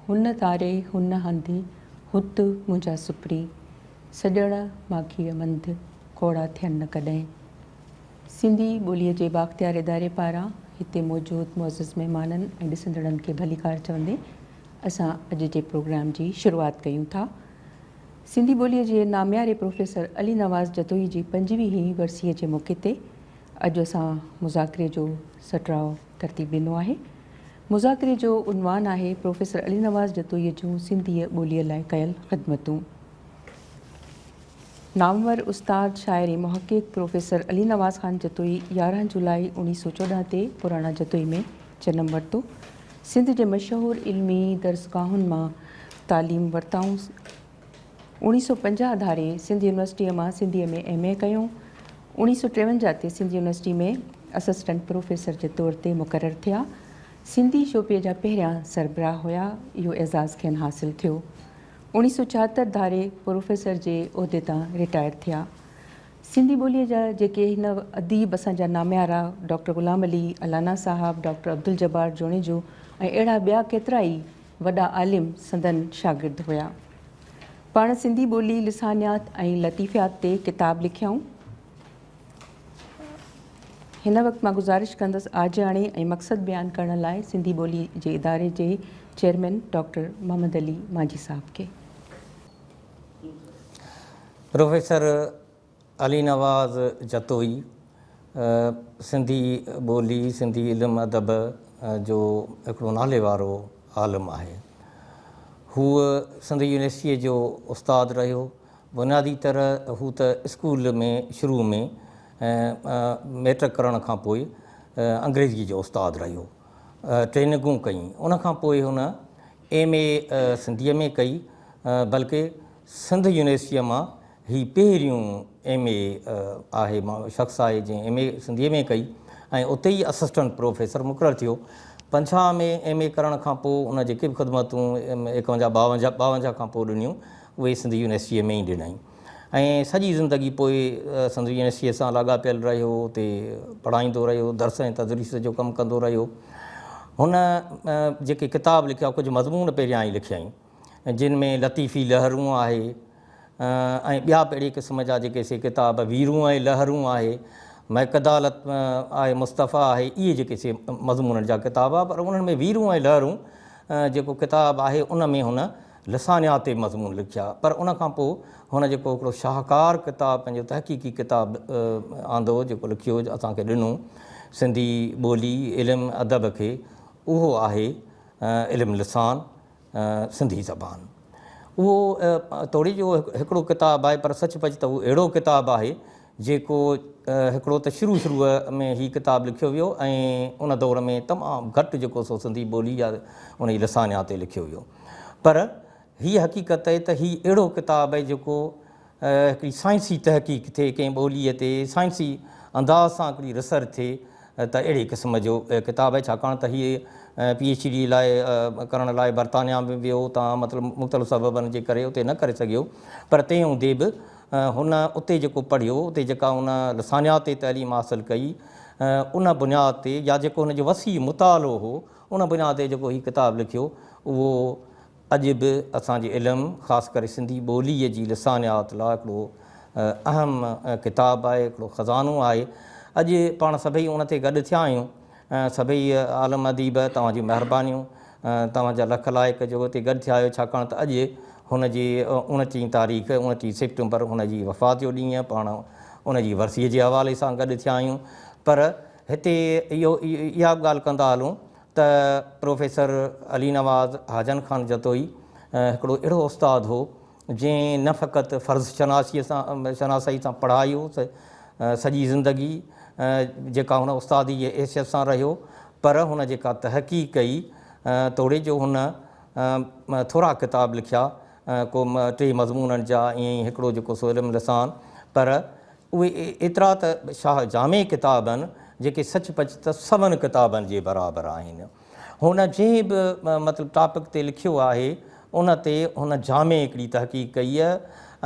هن تاري هن هنڌ، هت منهنجا سپرين، سڄڻ ماکيء منڌ، ڪوڙا ٿين نه ڪڏهن. سنڌي ٻوليء جي بااختيار اداري پاران هتي موجود معزز مهمانن ۽ ڏسندڙن کي ڀليڪار چوندي اسان اڄ جي پروگرام جي شروعات ڪيون ٿا. سنڌي ٻوليء جي نامياري پروفيسر علي نواز جتوئي جي پنجويهين ورسيء جي موقعي تي اڄ اسان مذاڪري جو سٽراء ترتيب ڏنو آهي. مذاڪري جو عنوان آهي پروفيسر علي نواز جتوئيء جون سنڌيء ٻوليء لاء ڪيل خدمتون. نامور استاد، شاعر ۽ محقق پروفيسر علي نواز خان جتوئي 11 جولاء 1914 تي پراڻا جتوئي ۾ جنم ورتو. سنڌ جي مشهور علمي درسگاهن مان تعليم ورتائون. 1950 ڌاري سنڌ يونيورسٽيء مان سنڌيء ۾ ايم اي ڪيو. 1953 تي سنڌ يونيورسٽي ۾ اسسٽنٽ پروفيسر جي طور تي مقرر ٿيا. سنڌي شعبي جا پهريان سربراهه هيا. اهو اعزاز کين حاصل ٿيو. 1976 ڌاري پروفيسر جي عهدي تان رٽائر ٿيا. سنڌي ٻوليء جا جيڪي هن اديب اسان جا ناميارا ڊاڪٽر غلام علي الانا صاحب، ڊاڪٽر عبدالجبار جوڻيجو ۽ اهڙا ٻيا ڪيترائي وڏا عالم سندن شاگرد هيا. پاڻ سنڌي ٻولي، لسانيات ۽ لطيفيات تي ڪتاب لکيائون. هن وقت مان گذارش ڪندس آجياڻي ۽ مقصد بيان ڪرڻ لاء سنڌي ٻولي جي اداري جي چيئرمين ڊاڪٽر محمد علي مانجهي صاحب کي. پروفيسر علي نواز جتوئي سنڌي ٻولي، سنڌي علم ادب جو هڪڙو ناليوارو عالم آهي. هو سنڌ يونيورسٽيء جو استاد رهيو. بنيادي طرح هو ته اسڪول ۾ شروع ۾ مئٽرڪ ڪرڻ کان پوء انگريزيء جو استاد رهيو. ٽريننگون ڪيائين. ان کان پوء هن ايم اي سنڌيء ۾ ڪئي، بلڪه سنڌ يونيورسٽيء مان هي پهريون ايم اي آهي شخص آهي جنهن ايم اي سنڌيء ۾ ڪئي ۽ اتي ئي اسسٽنٽ پروفيسر مقرر ٿيو. 50 ۾ ايم اي ڪرڻ کان پوء ان جيڪي به خدمتون ايڪونجاهه ٻاونجاهه 52 کان پوء ڏنيون اهي سنڌ يونيورسٽيء ۾ ئي ڏنائين ۽ سڄي زندگي پوء سنڌ يونيورسٽيء سان لاڳاپيل رهيو اتي پڙهائيندو رهيو درس ۽ تدريس جو ڪم ڪندو رهيو. هن جيڪي ڪتاب لکيا ڪجهه مضمون پهريان ئي لکيائين. جن ۾ لطيفي لهرون آهي ۽ ٻيا به اهڙي قسم جا جيڪي سي ڪتاب ويرون ۽ لهرون آهي، مئڪدالت آهي مصطفيٰ آهي اهي جيڪي سي مضمونن جا ڪتاب آ پر انهن ۾ ويرون ۽ لهرون جيڪو ڪتاب آهي ان ۾ هن لسانيات تي مضمون لکيا پر ان کان پوء هن جيڪو هڪڙو شاهڪار ڪتاب پنهنجو تحقيقي ڪتاب آندو جيڪو لکيو اسان کي ڏنو سنڌي ٻولي علم ادب کي اهو آهي علم لسان سنڌي زبان اهو توڙي جو هڪڙو ڪتاب آهي پر سچ پچ ته اهو اهڙو ڪتاب آهي جيڪو هڪڙو ته شروع شروع ۾ هي ڪتاب لکيو ويو ۽ ان دور ۾ تمام گهٽ جيڪو سو سنڌي ٻولي يا ان جي لسانيات تي لکيو ويو پر هي حقيقت آهي ته هي اهڙو ڪتاب آهي جيڪو هڪڙي سائنسي تحقيق ٿئي، ڪنهن ٻوليء تي سائنسي انداز سان هڪڙي ريسرچ ٿئي ته اهڙي قسم جو ڪتاب آهي ڇاڪاڻ ته هيء پي ايڇ ڊي لاء ڪرڻ لاء برطانيا به ويو اتان مطلب مختلف سببن جي ڪري اتي نه ڪري سگهيو پر تنهن هوندي به هن اتي جيڪو پڙهيو اتي جيڪا هن لسانيات تي تعليم حاصل ڪئي ان بنياد تي يا جيڪو هن جو وسيع مطالعو هو ان بنياد تي جيڪو هي ڪتاب لکيو اهو اڄ به اسان جي علم خاص ڪري سنڌي ٻوليء جي لسانيات لاء هڪڙو اهم ڪتاب آهي، هڪڙو خزانو آهي. اڄ پاڻ سڀئي ان تي گڏ ٿيا آهيون. سڀئي عالم اديب توهان جون مهربانيون، توهان جا لک لائق جو اتي گڏ ٿيا آهيو ڇاڪاڻ ته اڄ هن جي اڻٽيهين تاريخ اڻٽيهه سيپٽمبر هن جي وفات جو ڏينهن پاڻ ان جي ورسيء جي حوالي سان گڏ ٿيا آهيون پر هتي اهو اها به ڳالهه ڪندا هلون ته پروفيسر علي نواز حاجن خان جتوئي هڪڙو اهڙو استاد هو جنهن نه فقط فرض شناسيء سان شناسائي سان پڙهايو سڄي زندگي جيڪا هن استادي جي حيثيت سان رهيو پر هن جيڪا تحقيق ڪئي توڙي جو هن ٿورا ڪتاب لکيا ڪو ٽي مضمونن جا ائين ئي هڪڙو جيڪو سو علم لسان پر اهي ايترا ته شاهه جامع ڪتاب آهن، جيڪي سچ پچ ته سون ڪتابن جي برابر آهن. هن جنهن به مطلب ٽاپڪ تي لکيو آهي، ان تي هن جامع هڪڙي تحقيق ڪئي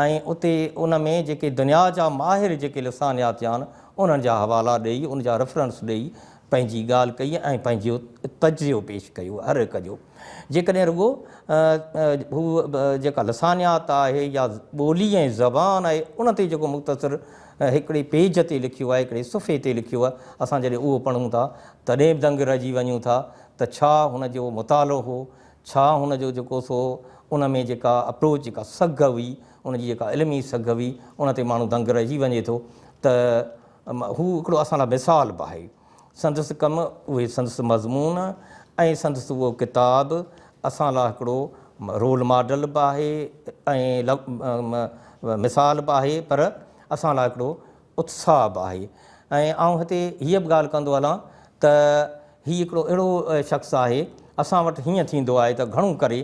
۽ اتي ان ۾ جيڪي دنيا جا ماهر جيڪي لسانيات جا آهن، انهن جا حوالا ڏيئي، ان جا ريفرنس ڏيئي پنهنجي ڳالهه ڪئي ۽ پنهنجو تجزيو پيش ڪيو هر هڪ جو. جيڪڏهن رڳو هو جيڪا لسانيات آهي يا ٻولي ۽ زبان آهي ان تي جيڪو مختصر هڪڙي پيج تي لکيو آهي، هڪڙي صفحي تي لکيو آهي، اسان جڏهن اهو پڙهون ٿا تڏهن به دنگ رهجي وڃون ٿا ته ڇا هن جو مطالعو هو، ڇا هن جو جيڪو سو ان ۾ جيڪا اپروچ جيڪا سگهه هئي، ان جي جيڪا علمي سگهه هئي، ان تي ماڻهو دنگ رهجي وڃي ٿو ته هو هڪڙو اسان لاء مثال به آهي. سندس ڪم، اهي سندس مضمون ۽ سندس اهو ڪتاب اسان لاء هڪڙو رول ماڊل به آهي ۽ مثال به آهي پر اسان لاء هڪڙو اتساهه به آهي ۽ آئون هتي هيء به ڳالهه ڪندو هلان ته هي هڪڙو اهڙو شخص آهي، اسان وٽ هيئن ٿيندو آهي ته گهڻو ڪري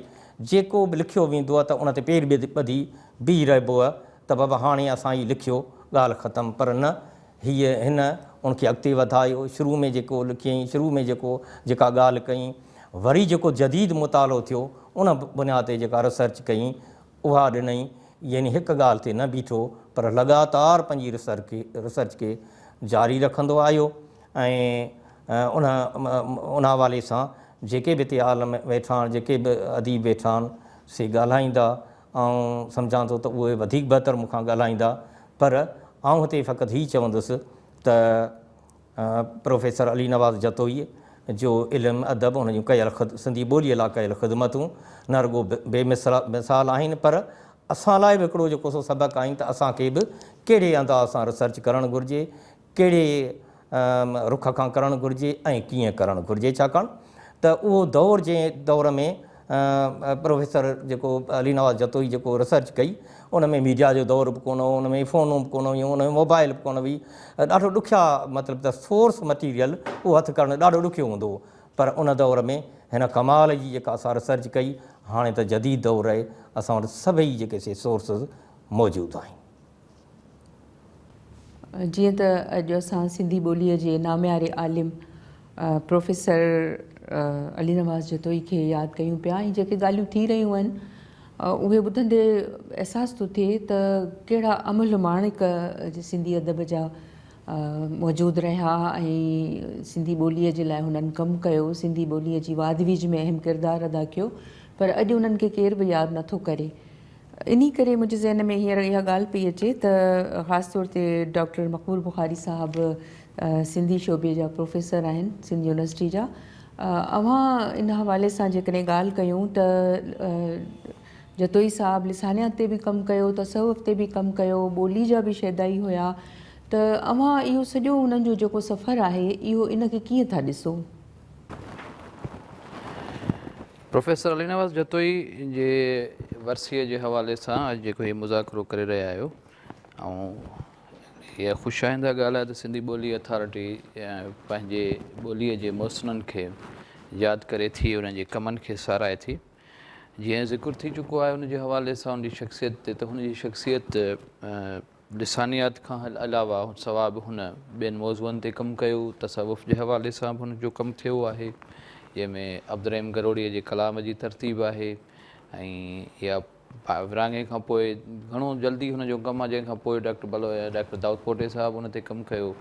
جيڪو به لکيو ويندو آهي ته ان تي پير ٻڌي بيهي رهبو آهي ته بابا هاڻي اسان هي لکيو ڳالهه ختم پر نه هيء هن ان کي اڳتي وڌايو، شروع ۾ جيڪو لکيائين، شروع ۾ جيڪو جيڪا ڳالهه ڪئين، وري جيڪو جديد مطالعو ٿيو ان بنياد تي جيڪا ريسرچ ڪئين اها ڏنائين، يعني هڪ ڳالهه تي نه بيٺو پر لڳاتار پنهنجي ريسرچ کي جاري رکندو آيو ۽ ان ان حوالي سان جيڪي به هتي عالم ويٺا آهن، جيڪي به اديب ويٺا آهن سي ڳالهائيندا، آئون سمجهان ٿو ته اهي وڌيڪ بهتر مون کان ڳالهائيندا پر آئون هتي فقط هي چوندس ته پروفيسر علي نواز جتوئيء جو علم ادب ان جون ڪيل سنڌي ٻوليء لاء ڪيل خدمتون نه رڳو بي مثال آهن پر اسان لاء به هڪڙو جيڪو سو سبق آهن ته اسان کي به ڪهڙي انداز سان ريسرچ ڪرڻ گهرجي، ڪهڙي رخ کان ڪرڻ گهرجي ۽ ڪيئن ڪرڻ گهرجي ڇاڪاڻ ته اهو دور جنهن دور ۾ پروفيسر جيڪو علي نواز جتوئي جيڪو ريسرچ ڪئي ان ۾ ميڊيا جو دور به ڪونه هو ان ۾ فونون به ڪونه هيون ان ۾ موبائل به ڪونه هئي ڏاڍو ڏکيا مطلب ته سورس مٽيريل اهو هٿ ڪرڻ ڏاڍو ڏکيو هوندو هو پر ان دور ۾ هن ڪمال جي جيڪا اسان ريسرچ ڪئي هاڻي ته جديد دور آهي اسان وٽ سڀئي جيڪي سي سورسز موجود آهن. جيئن ته اڄ اسان سنڌي ٻوليء جي نامياري عالم پروفيسر علي نواز جتوئي کي ياد ڪيون پيا ۽ جيڪي ڳالهيون ٿي رهيون آهن اهي ٻڌندي احساس ٿو ٿئي ته ڪهڙا املهه ماڻڪ سنڌي ادب جا موجود رهيا ۽ سنڌي ٻوليء جي لاء هنن ڪم ڪيو، سنڌي ٻوليء جي واڌ ويجهه ۾ اهم ڪردار ادا ڪيو پر اڄ انهن کي ڪير به ياد نٿو ڪري. انهي ڪري منهنجي ذهن ۾ هينئر اها ڳالهه پئي اچي ته خاص طور تي ڊاڪٽر مقبول بخاري صاحب سنڌي شعبي جا پروفيسر آهن سنڌ يونيورسٽي جا اوهان ان حوالي سان جيڪڏهن ڳالهه ڪيون ته جتوئي صاحب لسانيات تي به ڪم ڪيو تصوف تي به ڪم ڪيو ٻولي جا به شيدائي هيا ته اوهان اهو سڄو انهن جو جيڪو سفر آهي اهو ان کي ڪيئن ٿا ڏسو؟ پروفيسر علي نواز جتوئي جي ورسيء جي حوالي سان اڄ جيڪو هي مذاڪرو ڪري رهيا آهيو ۽ هيء خوش آئنده ڳالهه آهي ته سنڌي ٻولي اٿارٽي پنهنجي ٻوليء جي محسنن کي ياد ڪري ٿي انهن جي ڪمن کي ساراهي ٿي. جيئن ذڪر ٿي چڪو آهي ان جي حوالي سان ان جي شخصيت تي ته هن جي شخصيت لسانيات کان علاوه سوا به هن ٻين موضوعن تي ڪم ڪيو، تصوف جي حوالي سان به هن جو ڪم ٿيو آهي، جنهن ۾ عبدالرحيم گروڙيء جي ڪلام جي ترتيب آهي ۽ اها ورهاڱي کان پوء گهڻو جلدي هن جو ڪم آهي، جنهن کان پوء ڊاڪٽر بلو ڊاڪٽر دائود پوٽي صاحب ان تي ڪم ڪيو.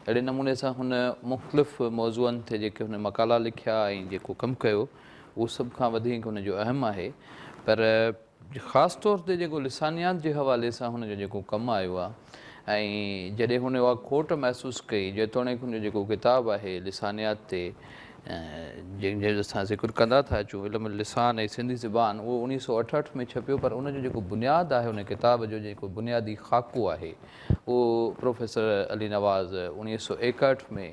اهڙي نموني سان هن مختلف موضوعن تي جيڪي هن مقالا لکيا ۽ جيڪو ڪم ڪيو، اهو سڀ کان وڌيڪ هن جو اهم آهي، پر خاص طور تي جيڪو لسانيات جي حوالي سان هن جو جيڪو ڪم آيو آهي ۽ جڏهن هن اها کوٽ محسوس ڪئي جيتوڻيڪ هن جو جيڪو ڪتاب آهي لسانيات تي جنهن جو اسان ذڪر ڪندا ٿا اچون علم اللسان ۽ سنڌي زبان اهو اوڻيهه سؤ اٺهٺ ۾ ڇپيو پر ان جو جيڪو بنياد آهي ان ڪتاب جو جيڪو بنيادي خاڪو آهي اهو پروفيسر علي نواز اوڻيهه سؤ ايڪهٺ ۾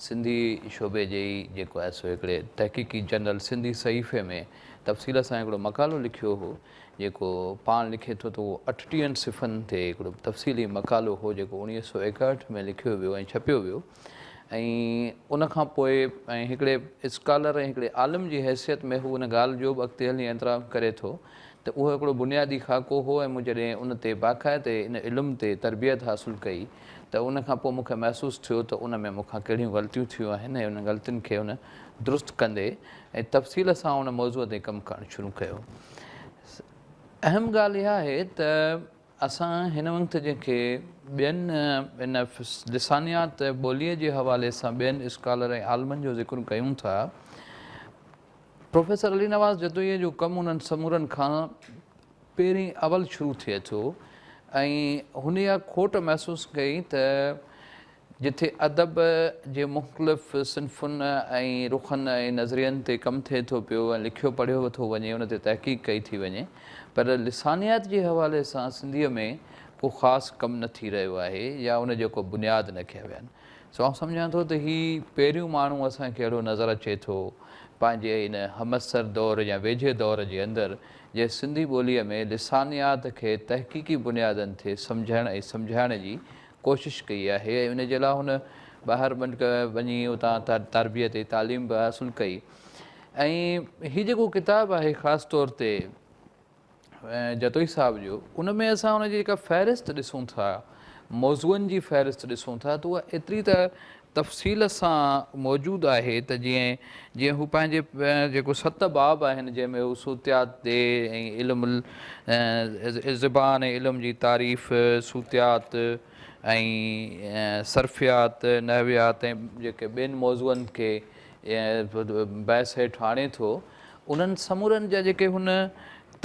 سنڌي شعبي جي ئي جيڪو آهي سو هڪڙي تحقيقي جنرل سنڌي صحيفي ۾ تفصيل سان هڪڙو مقالو لکيو هو جيڪو پاڻ لکي ٿو ته اهو اٺٽيهن صفحن تي هڪڙو تفصيلي مقالو هو جيڪو اوڻيهه سؤ ايڪهٺ ۾ لکيو ويو ۽ ڇپيو ويو ۽ ان کان پوء ۽ هڪڙي اسڪالر ۽ هڪڙي عالم جي حيثيت ۾ هو ان ڳالهه جو به اڳتي هلي اعتراف ڪري ٿو ته اهو هڪڙو بنيادي خاڪو هو ۽ مون جڏهن ان تي باقاعدي ان علم تي تربيت حاصل ڪئي ته ان کان پوء مون کي محسوس ٿيو ته ان ۾ مون کان ڪهڙيون غلطيون ٿيون آهن ۽ انهن غلطين کي هن درست ڪندي ۽ تفصيل سان ان موضوع تي ڪم ڪرڻ شروع ڪيو. اهم ڳالهه اها آهي ته اسان هن وقت جنهن کي ٻين ان لسانيات ٻوليء جي حوالي سان ٻين اسڪالر ۽ عالمن جو ذڪر ڪيون ٿا، پروفيسر علي نواز جتوئيء جو ڪم انهن سمورن کان پهرين اول شروع ٿئي ٿو ۽ هن اها کوٽ محسوس ڪئي ته جتي ادب جي مختلف صنفن ۽ رخن ۽ نظرين تي ڪم ٿئي ٿو پيو ۽ لکيو پڙهيو ٿو وڃي ان تي تحقيق ڪئي ٿي وڃي پر لسانيات جي حوالي سان سنڌيء ۾ ڪو خاص ڪم نه ٿي رهيو آهي يا ان جو ڪو بنياد رکيا ويا آهن سو آئون سمجهان ٿو ته هي پهريون ماڻهو اسان کي اهڙو نظر اچي ٿو پنهنجي ان همعصر دور يا ويجهي دور جي اندر جنهن سنڌي ٻوليء ۾ لسانيات کي تحقيقي بنيادن تي سمجهڻ ۽ سمجهائڻ جي ڪوشش ڪئي آهي ۽ ان جي لاء هن ٻاهر وڃي اتان تربيت ۽ تعليم به حاصل ڪئي ۽ هي جيڪو ڪتاب آهي خاص طور تي جتوئي صاحب جو ان ۾ اسان ان جي جيڪا فهرست ڏسون ٿا موضوعن جي فهرست ڏسون ٿا ته اها ايتري ته تفصيل سان موجود آهي ته جيئن جيئن هو پنهنجي جيڪو ست باب آهن جنهن ۾ هو صوتيات تي ۽ علم زبان ۽ علم جي تعريف صوتيات ۽ صرفيات نحويات ۽ جيڪي ٻين موضوعن کي بحث هيٺ آڻي ٿو انهن سمورن جا جيڪي هن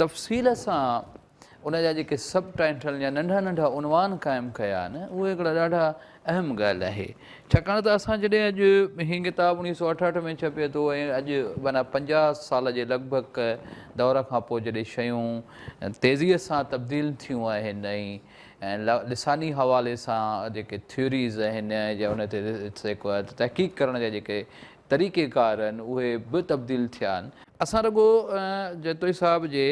تفصيل سان ان جا جيڪي سب ٽائيٽل يا ننڍا ننڍا عنوان قائم ڪيا آهن اهي هڪڙا ڏاڍا اهم ڳالهه آهي ڇاڪاڻ ته اسان جڏهن اڄ هي ڪتاب اوڻيهه سو اٺهٺ ۾ ڇپي ٿو ۽ اڄ معنيٰ 50 سال جي لڳ ڀڳ دور کان پوء جڏهن شيون تيزيء سان تبديل ٿيون آهن ۽ لساني حوالي سان جيڪي ٿيوريز آهن يا ان تي جيڪو آهي تحقيق ڪرڻ جا جيڪي طريقيڪار آهن اهي به تبديل ٿيا آهن. اسان رڳو جتوئي صاحب جي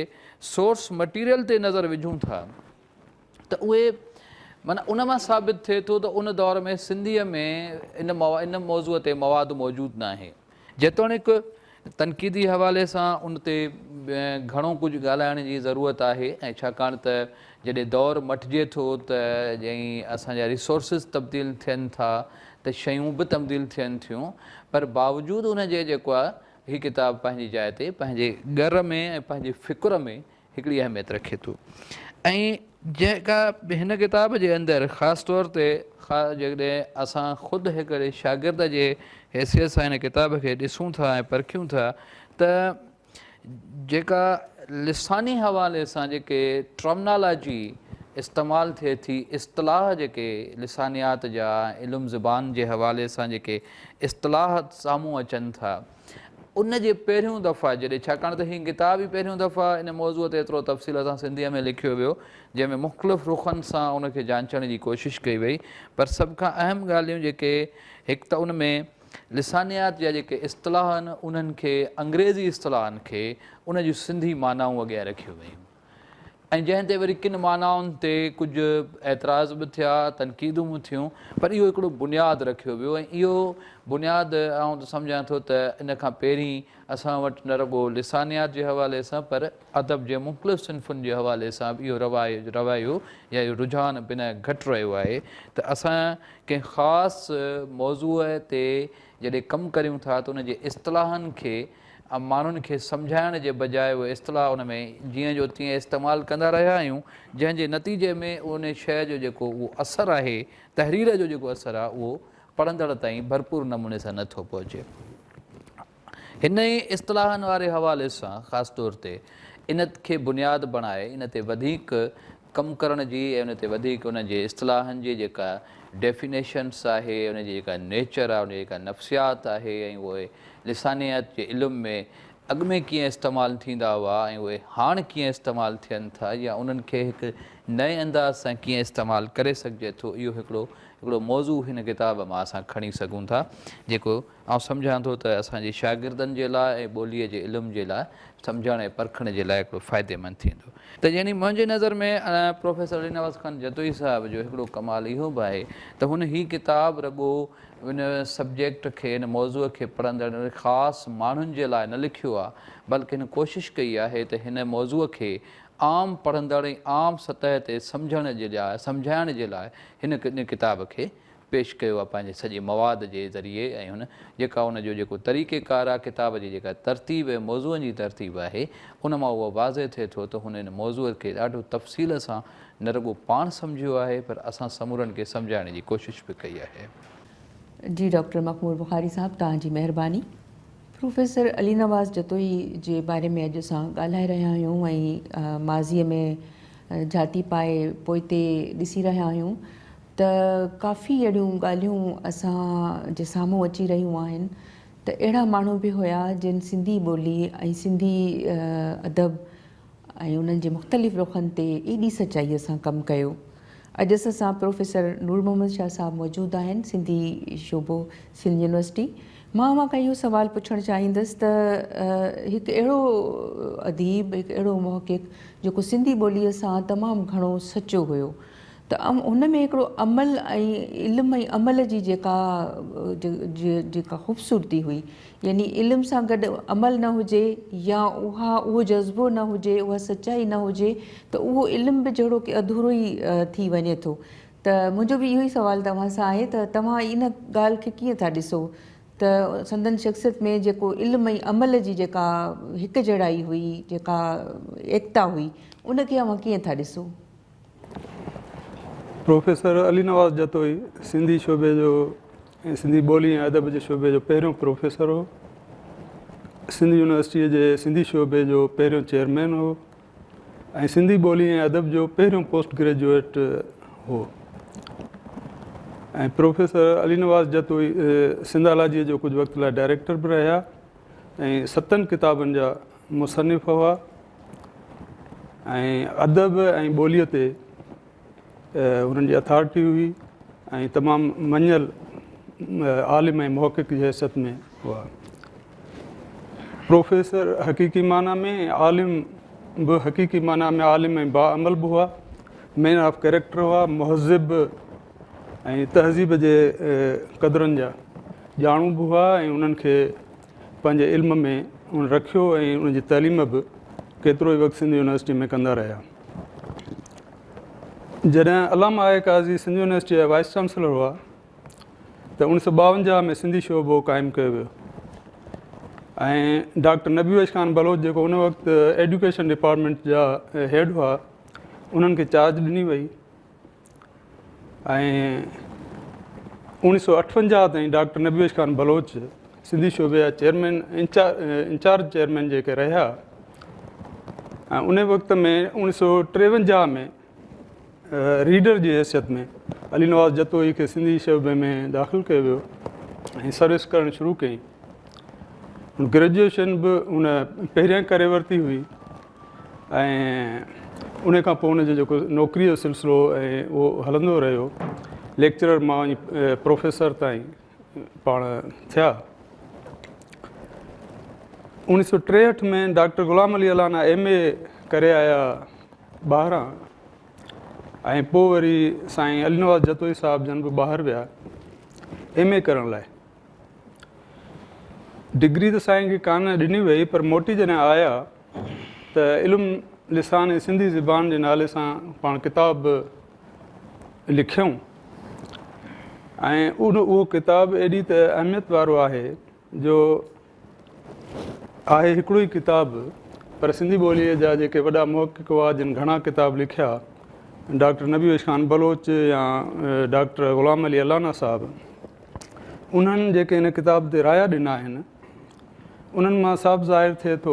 سورس مٽيريل تي نظر وجهون ٿا ته اهي معنيٰ ان مان ثابت ٿئي ٿو ته ان دور ۾ سنڌيء ۾ ان ان موضوع تي مواد موجود ناهي. جيتوڻيڪ تنقيدي حوالي سان ان تي گهڻو ڪجهه ڳالهائڻ جي ضرورت آهي ۽ ڇاڪاڻ ته جڏهن دور مٽجي ٿو ته ۽ اسان جا ريسورسز تبديل ٿين ٿا ته شيون به تبديل ٿين ٿيون پر باوجود ان جي جيڪو آهي هي ڪتاب پنهنجي جاء تي پنهنجي ڳر ۾ ۽ پنهنجي فڪر ۾ هڪڙي اهميت رکي ٿو ۽ جيڪا هن ڪتاب جي اندر خاص طور تي جيڪڏهن اسان خود هڪڙي شاگرد جي حيثيت سان هن ڪتاب کي ڏسون ٿا ۽ پرکيون ٿا ته جيڪا لساني حوالي سان جيڪي ٽرمنالاجي استعمال ٿئي ٿي، اصطلاح جيڪي لسانيات جا علم زبان جي حوالي سان جيڪي اصطلاح سامهون اچن ٿا، ان جي پهريون دفعا جڏهن ڇاڪاڻ ته هي ڪتاب ئي پهريون دفعا ان موضوع تي ايترو تفصيل سان سنڌيء ۾ لکيو ويو، جنهن ۾ مختلف رخن سان ان کي جانچڻ جي ڪوشش ڪئي وئي، پر سڀ کان اهم ڳالهيون جيڪي هڪ ته ان ۾ لسانيات جا جيڪي اصطلاح آهن انهن کي انگريزي اصطلاحن کي ان جون سنڌي معنائون اڳيان رکيون ويون ۽ جنهن تي وري ڪن معنائن تي ڪجهه اعتراض به ٿيا تنقيدون به ٿيون پر اهو هڪڙو بنياد رکيو ويو ۽ اهو بنياد آئون ته سمجهان ٿو ته ان کان پهرين اسان وٽ نه رڳو لسانيات جي حوالي سان پر ادب جي مختلف صنفن جي حوالي سان به اهو رويو يا اهو رجحان بنهه گهٽ رهيو آهي ته اسان ڪنهن خاص موضوع تي جڏهن ڪم ڪريون ٿا ته ان جي اصطلاحن کي ماڻهن کي سمجهائڻ جي بجاء اهي اصطلاح ان ۾ جيئن جو تيئن استعمال ڪندا رهيا آهيون جنهن جي نتيجي ۾ ان شيء جو جيڪو اهو اثر آهي تحرير جو جيڪو اثر آهي اهو پڙهندڙ تائين ڀرپور نموني سان نه ٿو پهچي. هن ئي اصطلاحن واري حوالي سان خاص طور تي ان کي بنياد بڻائي ان تي وڌيڪ ڪم ڪرڻ جي ۽ ان تي وڌيڪ انهن جي اصطلاحن جي جيڪا ڊيفينيشنس آهي ان جي جيڪا نيچر آهي ان جي جيڪا نفسيات آهي ۽ اهي لسانيات جي علم ۾ اڳ ۾ ڪيئن استعمال ٿيندا هئا ۽ اهي هاڻ ڪيئن استعمال ٿين ٿا يا انهن کي هڪ نئين انداز سان ڪيئن استعمال ڪري سگهجي ٿو اهو هڪڙو هڪڙو موضوع هن ڪتاب مان اسان کڻي سگهون ٿا جيڪو آئون سمجهان ٿو ته اسان جي شاگردن جي لاء ۽ ٻوليء جي علم جي لاء سمجهڻ ۽ پرکڻ جي لاء هڪڙو فائديمند ٿيندو. ته يعني منهنجي نظر ۾ پروفيسر علي نواز خان جتوئي صاحب جو هڪڙو ڪمال اهو به آهي ته هن هي ڪتاب رڳو ان سبجيڪٽ کي ان موضوع کي پڙهندڙ خاص ماڻهن جي لاء نه لکيو آهي بلڪ هن ڪوشش ڪئي آهي ته هن موضوع کي عام پڙهندڙ ۽ عام سطح تي سمجهڻ جي لاء سمجهائڻ جي لاء هن ڪتاب کي پيش ڪيو آهي پنهنجي سڄي مواد جي ذريعي ۽ هن جيڪا ان جو جيڪو طريقي ڪار آهي ڪتاب جي جيڪا ترتيب ۽ موضوعن جي ترتيب آهي ان مان اهو واضح ٿئي ٿو ته هن ان موضوع کي ڏاڍو تفصيل سان نه رڳو پاڻ سمجهيو آهي پر اسان سمورن کي سمجهائڻ جي ڪوشش به ڪئي آهي. جي ڊاڪٽر مخمور بخاري صاحب توهان جي مهرباني. پروفيسر علي نواز جتوئي جي باري ۾ اڄ اسان ڳالهائي رهيا آهيون ۽ ماضي ۾ جهاتي پائي پوئتي ڏسي رهيا آهيون ته ڪافي اهڙيون ڳالهيون اسان جي سامهون اچي رهيون آهن ته اهڙا ماڻهو به هيا جن سنڌي ٻولي ۽ سنڌي ادب ۽ انهن جي مختلف رخن تي ايڏي سچائيء سان ڪم ڪيو. اڄ اسان سان پروفيسر نور محمد شاهه صاحب موجود آهن، سنڌي شعبو سنڌ يونيورسٽي. مان اوهان کان اهو سوال پڇڻ چاهيندس ته هڪ اهڙو اديب، هڪ اهڙو محقق جيڪو سنڌي ٻوليء سان تمام گهڻو سچو هيو ته هن ۾ هڪڙو عمل ۽ علم ۽ عمل جي جيڪا جيڪا خوبصورتي هئي يعني علم سان گڏ عمل نه هجي يا اها اهو جذبو نه هجي اها سچائي نه هجي ته اهو علم به جهڙو ڪي اڌورو ئي ٿي وڃي ٿو ته منهنجو به اهو ئي سوال توهان سان آهي ته توهان ان ڳالهه کي ڪيئن ٿا ڏسو ته سندن شخصيت ۾ جيڪو علم ۽ عمل جي جيڪا هڪ جهڙائي هئي جيڪا ايڪتا هئي ان کي اوهان ڪيئن ٿا ڏسو؟ پروفيسر علي نواز جتوئي سنڌي شعبي جو ۽ سنڌي ٻولي ۽ ادب جي شعبي جو پهريون پروفيسر هو. سنڌ يونيورسٽيء جي سنڌي شعبي جو پهريون چيئرمين هو ۽ سنڌي ٻولي ۽ ادب جو پهريون پوسٽ گريجوئيٽ هو ۽ پروفيسر علي نواز جتوئي سنڌالاجيء جو ڪجهه وقت لاء ڊائريڪٽر به رهيا ۽ ستن ڪتابن جا مصنف هئا ۽ ادب ۽ ٻوليء تي انهن جي اٿارٽي هئي ۽ تمام مڃيل عالم ۽ محقق جي حيثيت ۾ هئا. پروفيسر حقيقي معنيٰ ۾ عالم به حقيقي معنيٰ ۾ عالم ۽ باعمل به هئا. مين آف ڪيريڪٽر هئا، مهذب ۽ تهذيب جي قدرن جا ڄاڻو به هئا ۽ انهن کي پنهنجي علم ۾ ان رکيو ۽ ان جي تعليم به ڪيترو ئي وقت سنڌ يونيورسٽي ۾ ڪندا رهيا. جڏهن علامه آء قاضي سنڌ يونيورسٽي جا وائيس چانسلر هئا ته اوڻيهه سو ٻاونجاهه ۾ سنڌي شعبو قائم ڪيو ويو ۽ ڊاڪٽر نبي بخش خان بلوچ جيڪو ان وقت ايڊيوڪيشن ڊپارٽمينٽ جا هيڊ هئا انهن کي چارج ڏني وئي ۽ اوڻيهه سو اٺونجاهه تائين ڊاڪٽر نبي بخش خان بلوچ سنڌي شعبي جا چيئرمين انچارج چيئرمين جيڪي رهيا ۽ ان وقت ۾ اوڻيهه سو ٽيونجاهه ۾ ريڊر جي حيثيت ۾ علي نواز جتوئي کي سنڌي شعبي ۾ داخل ڪيو ويو ۽ سروس ڪرڻ شروع ڪئي. گريجوئيشن به هن پهريان ڪري ورتي هئي ۽ ان کان پوء هن جو جيڪو نوڪريء جو سلسلو ۽ اهو هلندو رهيو. ليڪچرر مان وڃي پروفيسر تائين پاڻ ٿيا. اوڻيهه سو 63 ۾ doctor Ghulam Ali Allana M A ڪري آيا ٻاهران ۽ پوء وري سائين علي نواز جتوئي صاحب جن به ٻاهر ويا ايم اي ڪرڻ لاء. ڊگري ته سائين کي ڪانه ڏني وئي پر موٽي جڏهن آيا ته علم لسان ۽ سنڌي زبان جي نالي سان پاڻ ڪتاب به لکيائون ۽ ان اهو ڪتاب ايڏي ته اهميت وارو آهي جو آهي هڪڙو ئي ڪتاب پر سنڌي ٻوليء جا جيڪي وڏا محقق هئا جن گهڻا ڪتاب لکيا ڊاڪٽر نبي بخش خان بلوچ يا ڊاڪٽر غلام علي الانا صاحب انهن جيڪي هن ڪتاب تي رايا ڏنا آهن انهن مان صاف ظاهر ٿئي ٿو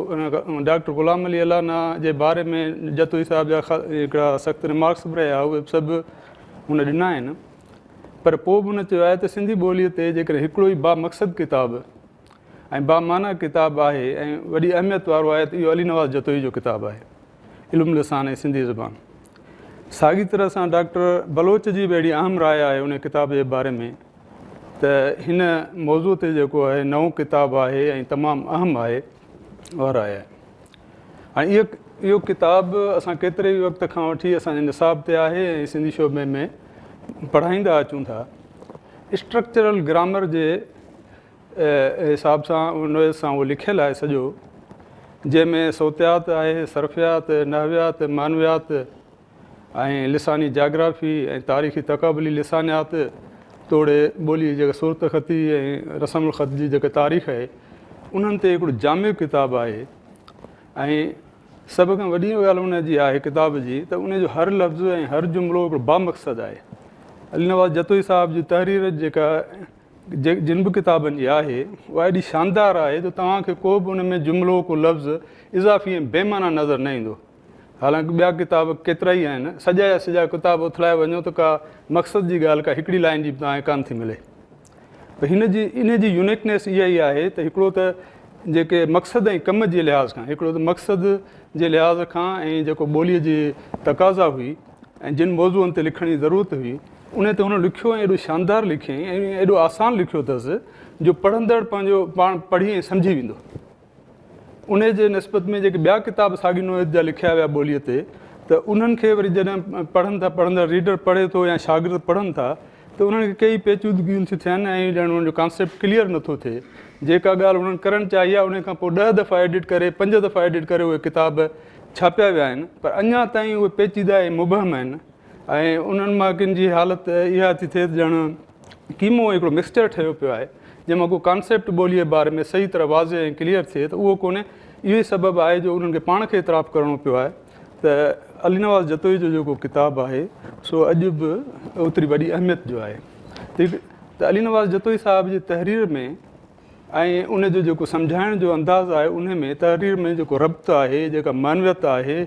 ڊاڪٽر غلام علي الانا جي باري ۾ جتوئي صاحب جا هڪڙا سخت رمارڪس به رهيا اهي سڀ هن ڏنا آهن پر پوء به هن چيو آهي ته سنڌي ٻوليء تي جيڪڏهن هڪڙو ئي بامقصد ڪتاب ۽ بامعنيٰ ڪتاب آهي ۽ وڏي اهميت وارو آهي ته اهو علي نواز جتوئي جو ڪتاب آهي علم لسان ۽ سنڌي زبان. ساڳي طرح سان ڊاڪٽر بلوچ جي به اهڙي اهم راء آهي ان ڪتاب جي باري ۾ ته هن موضوع تي جيڪو آهي نئون ڪتاب آهي ۽ تمام اهم آهي اها راء آهي. هاڻي اهو ڪتاب اسان ڪيتري ئي وقت کان وٺي اسان جي نصاب تي آهي ۽ سنڌي شعبي ۾ پڙهائيندا اچون ٿا. اسٽرڪچرل گرامر جي حساب سان نوعيت سان اهو لکيل آهي سڄو جنهن ۾ صوتيات آهي، صرفيات، نحويات، معنويات ۽ لساني جاگرافي ۽ تاريخي تقابلي لسانيات توڙي ٻوليء جي جيڪا صورتخطي ۽ رسم الخط جي جيڪا تاريخ آهي، انهن تي هڪڙو جامع ڪتاب آهي ۽ سڀ کان وڏي ڳالهه ان جي آهي ڪتاب جي ته ان جو هر لفظ ۽ هر جملو هڪڙو بامقصد آهي. علي نواز جتوئي صاحب جي تحرير جيڪا جن به ڪتابن جي آهي اها ايڏي شاندار آهي جو توهان کي ڪو به ان ۾ جملو ڪو لفظ اضافي ۽ بي معنيٰ نظر نه ايندو. حالانڪ ٻيا ڪتاب ڪيترائي آهن، سڄا جا سڄا ڪتاب اٿلائي وڃو ته ڪا مقصد جي ڳالهه ڪا هڪڙي لائين جي به توهان کي ڪانه ٿي ملي. پر هن جي انهي جي يونيڪنيس اها ئي آهي ته هڪڙو ته جيڪي مقصد ۽ ڪم جي لحاظ کان هڪڙو ته مقصد جي لحاظ کان ۽ جيڪو ٻوليء جي تقاضا هئي ۽ جن موضوعن تي لکڻ جي ضرورت هئي انهي تي هن لکيو ۽ ايڏو شاندار لکيائين ۽ ايڏو آسان لکيو اٿس جو پڙهندڙ پنهنجو پاڻ پڙهي ۽ سمجهي ويندو. انهيء جي نسبت ۾ جيڪي ٻيا ڪتاب ساڳي نوعيت جا لکيا ويا ٻوليء تي ته انهن کي وري جڏهن پڙهن ٿا پڙهندڙ ريڊر پڙهي ٿو يا شاگرد پڙهن ٿا ته انهن کي ڪيئي پيچيدگيون ٿيون ٿين ۽ ڄڻ انهن جو ڪانسيپٽ ڪليئر نٿو ٿئي. جيڪا ڳالهه انهن ڪرڻ چاهي آهي انهيء کان پوء ڏهه دفعا ايڊٽ ڪري پنج دفعا ايڊٽ ڪري اهي ڪتاب ڇاپيا ويا آهن پر اڃا تائين اهي پيچيده ۽ مبهم آهن ۽ انهن مان ڪن جي حالت اها ٿي ٿئي ته ڄڻ قيمو هڪڙو مڪسچر ٺهيو پيو آهي جنهن مان ڪو ڪانسيپٽ ٻوليء جي باري ۾ صحيح طرح واضح ۽ ڪليئر ٿئي ته اهو ڪونهي. اهو ئي سبب آهي جو انهن کي پاڻ کي اعتراف ڪرڻو پيو آهي ته علي نواز جتوئي جو جيڪو ڪتاب آهي سو اڄ به اوتري وڏي اهميت جو آهي ته علي نواز جتوئي صاحب جي تحرير ۾ ۽ ان جو جيڪو سمجهائڻ جو انداز آهي ان ۾ تحرير ۾ جيڪو ربط آهي جيڪا معنويت آهي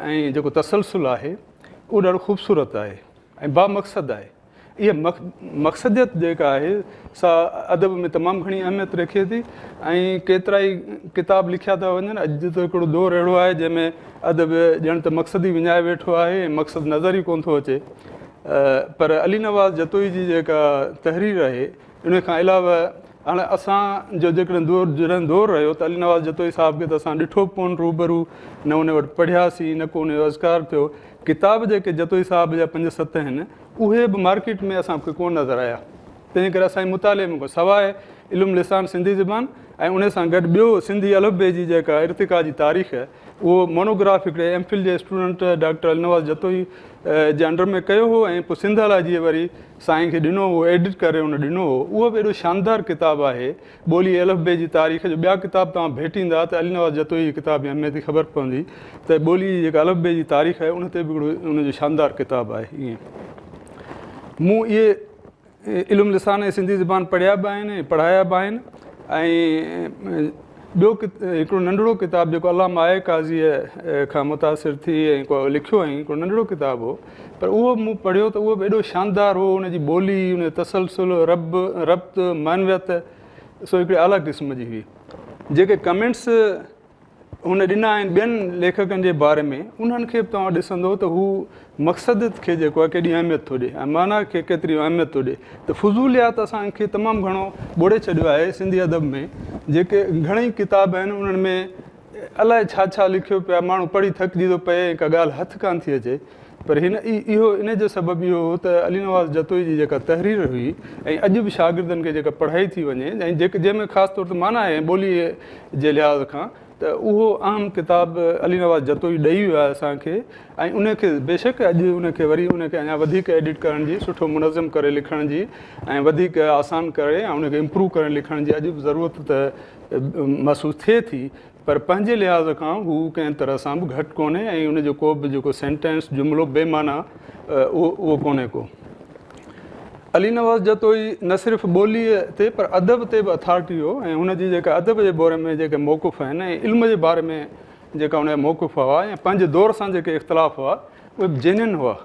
۽ جيڪو تسلسل آهي اهو ڏاڍو خوبصورت آهي ۽ بامقصد آهي. اها مقصديت جيڪا آهي سا ادب ۾ تمام گهڻي اهميت رکي ٿي ۽ ڪيترائي ڪتاب لکيا ٿا وڃن. اڄ ته هڪڙو دور اهڙو آهي جنهن ۾ ادب ڄڻ ته مقصد ئي وڃائي ويٺو آهي ۽ مقصد نظر ئي ڪونه ٿو اچي. پر علي نواز جتوئي جي جيڪا تحرير آهي ان کان علاوه هاڻي اسان جو جيڪڏهن دور جڏهن دور رهيو ته علي نواز جتوئي صاحب کي ته اسان ڏٺو به ڪونه روبرو نه ان وٽ پڙهياسين نه ڪو ان جو اذڪار ٿيو. ڪتاب جيڪي جتوئي صاحب جا پنج ست آهن اهي به مارڪيٽ ۾ اسان کي ڪونه نظر آيا تنهن ڪري اسان جي مطالعي ۾ ڪونه سواء علم لسان سنڌي زبان ۽ ان سان گڏ ٻيو سنڌي الف بي جي جيڪا ارتقا جي تاريخ اهو مونوگراف هڪڙي ايم فل جي اسٽوڊنٽ ڊاڪٽر علي نواز جتوئي جي انڊر ۾ ڪيو هو ۽ پوء سنڌ الاجيء وري سائين کي ڏنو هو ايڊٽ ڪري ان ڏنو هو اهو به ايڏو شاندار ڪتاب آهي ٻولي الف بي جي تاريخ جو ٻيا ڪتاب توهان ڀيٽيندا ته علي نواز جتوئي جي ڪتاب جي اهميت جي خبر پوندي ته ٻولي جي جيڪا الف بي جي تاريخ آهي ان تي به هڪڙو ان جو شاندار ڪتاب آهي ائين مون اهي علم لسان ۽ سنڌي زبان پڙهيا به آهن ۽ پڙهايا به آهن ۽ ٻيو هڪڙو ننڍڙو ڪتاب جيڪو علامه آء قاضيء کان متاثر ٿي ۽ ڪو لکيو هئائين هڪڙو ننڍڙو ڪتاب هو پر اهو به مون پڙهيو ته اهو به ايڏو شاندار هو ان جي ٻولي ان جو تسلسل رب ربط معنويت سو هڪڙي اعليٰ قسم جي هئي جيڪي ڪمينٽس هن ڏنا آهن ٻين ليکڪن جي باري ۾ انهن کي به توهان ڏسندو ته هو مقصديت کي جيڪو آهي ڪيڏي اهميت ٿو ڏي ۽ معنيٰ کي ڪيتري اهميت ٿو ڏي ته فضوليات اسان کي تمام گهڻو ٻوڙي ڇڏيو آهي سنڌي ادب ۾ جيڪي گهڻئي ڪتاب آهن انهن ۾ الائي ڇا ڇا لکيو پيو آهي ماڻهو پڙهي ٿڪجي ٿو پئي ۽ ڪا ڳالهه هٿ ڪانه ٿي اچي پر هن اهو ان جو سبب اهو هو ته علي نواز جتوئي جي جيڪا تحرير هئي ۽ اڄ به شاگردن کي جيڪا پڙهائي ٿي وڃي ۽ جنهن ۾ خاص طور تي معنيٰ آهي ٻولي جي لحاظ کان ته اهو اهم ڪتاب علي نواز جتوئي ڏئي ويو آهي اسان کي ۽ ان کي بيشڪ اڄ ان کي وري ان کي اڃا وڌيڪ ايڊٽ ڪرڻ جي سٺو منظم ڪري لکڻ جي ۽ وڌيڪ آسان ڪري ۽ ان کي امپروو ڪري لکڻ جي اڄ به ضرورت ته محسوس ٿئي ٿي پر پنهنجي لحاظ کان هو ڪنهن طرح سان به گهٽ ڪونهي ۽ ان جو ڪو به جيڪو سينٽينس جملو بي معنيٰ اهو اهو ڪونهي ڪو. علي نواز جتوئي نه صرف ٻوليء تي پر ادب تي به اٿارٽي هو ۽ هن جي جيڪا ادب جي باري ۾ جيڪي موقف آهن ۽ علم جي باري ۾ جيڪا هن جا موقف هئا ۽ پنهنجي دور سان جيڪي اختلاف هئا اهي به جينين هئا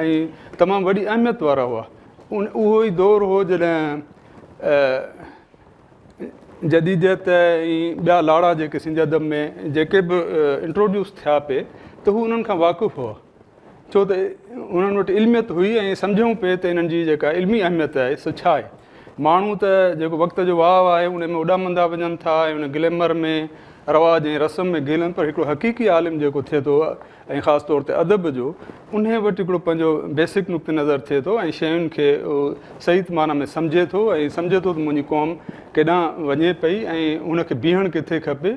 ۽ تمام وڏي اهميت وارا هئا. ان اهو ئي دور هو جڏهن جديديت ۽ ٻيا لاڙا جيڪي سنڌي ادب ۾ جيڪي به انٽروڊيوس ٿيا پئي ته هو انهن کان واقف هئا. ڇو ته انهن وٽ علميت هئي ۽ سمجهيون پئي ته انهن جي جيڪا علمي اهميت آهي سو ڇا آهي. ماڻهو ته جيڪو وقت جو واء آهي ان ۾ اڏامندا وڃن ٿا ۽ ان گليمر ۾ رواج ۽ رسم ۾ گهيلن پر هڪڙو حقيقي عالم جيڪو ٿئي ٿو ۽ خاص طور تي ادب جو انهي وٽ هڪڙو پنهنجو بيسڪ نقطه نظر ٿئي ٿو ۽ شين کي صحيح معنيٰ ۾ سمجهي ٿو ۽ سمجهي ٿو ته منهنجي قوم ڪيڏانهن وڃي پئي ۽ ان کي بيهڻ ڪٿي کپي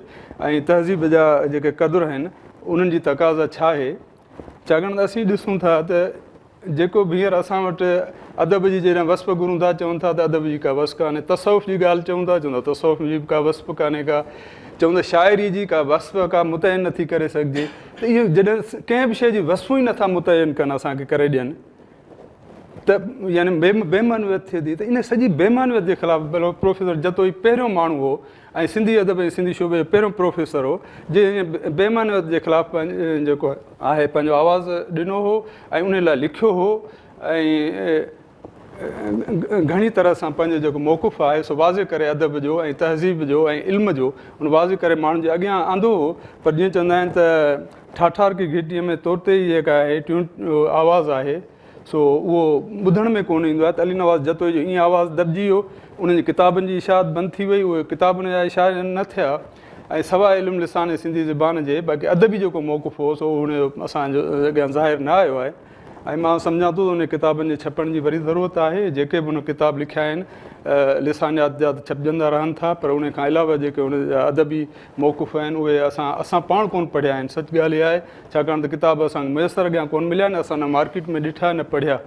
۽ تهذيب جا جيڪي قدر آهن انهن جي تقاضا ڇا آهي؟ ڇاڪاڻ ته اسين ڏسون ٿا ته جيڪو به هينئر اسان وٽ ادب جي جڏهن وصف گهرون ٿا، چون ٿا ته ادب جي ڪا وصف ڪانهي، تصوف جي ڳالهه چئون ٿا، چون ٿا تصوف جي به ڪا وصف ڪانهي ڪا، چون ٿا شاعري جي ڪا وصف ڪا متعين نٿي ڪري سگهجي ته اهو جڏهن ڪنهن به شيء جي وصفون ئي نٿا متعين ڪن اسان کي ڪري ڏين ته يعني بي معنويت ٿئي ٿي ته ان سڄي بي معنويت جي خلاف پروفيسر جتوئي پهريون ماڻهو هو ۽ سنڌي ادب ۽ سنڌي شعبي جو پهريون پروفيسر هو جنهن بي معنويت جي خلاف جيڪو آهي پنهنجو آواز ڏنو هو ۽ ان لاء لکيو هو ۽ گهڻي طرح سان پنهنجو جيڪو موقف آهي سو واضح ڪري ادب جو ۽ تهذيب جو ۽ علم جو ان واضح ڪري ماڻهن جي اڳيان آندو هو پر جيئن چوندا آهن ته ٺاٺارڪي گهٽيء ۾ طوطي جي جيڪا آهي ٽيون آواز آهي سو اهو ٻڌڻ ۾ ڪونه ايندو آهي ته علي نواز جتوئي جو ائين آواز دٻجي ويو، انهن جي ڪتابن جي اشاعت بند ٿي وئي، اهي ڪتاب ان جا اشاعت نه ٿيا ۽ سواء علم لسان ۽ سنڌي زبان جي باقي ادبي جيڪو موقف هو سو ان جو اسان جي اڳيان ظاهر نه آيو آهي ۽ مان سمجهان ٿو ته انهن ڪتابن جي ڇپڻ جي وري ضرورت آهي، جيڪي به هن ڪتاب لکيا آهن لسانيات جا ته ڇپجندا رهن ٿا پر ان کان علاوه جيڪي ان جا ادبي موقف آهن اهي اسان اسان پاڻ ڪونه پڙهيا آهن سچ ڳالهه اها آهي ڇاڪاڻ ته ڪتاب اسان کي ميسر اڳيان ڪونه مليا نه اسان نه مارڪيٽ ۾ ڏٺا نه پڙهيا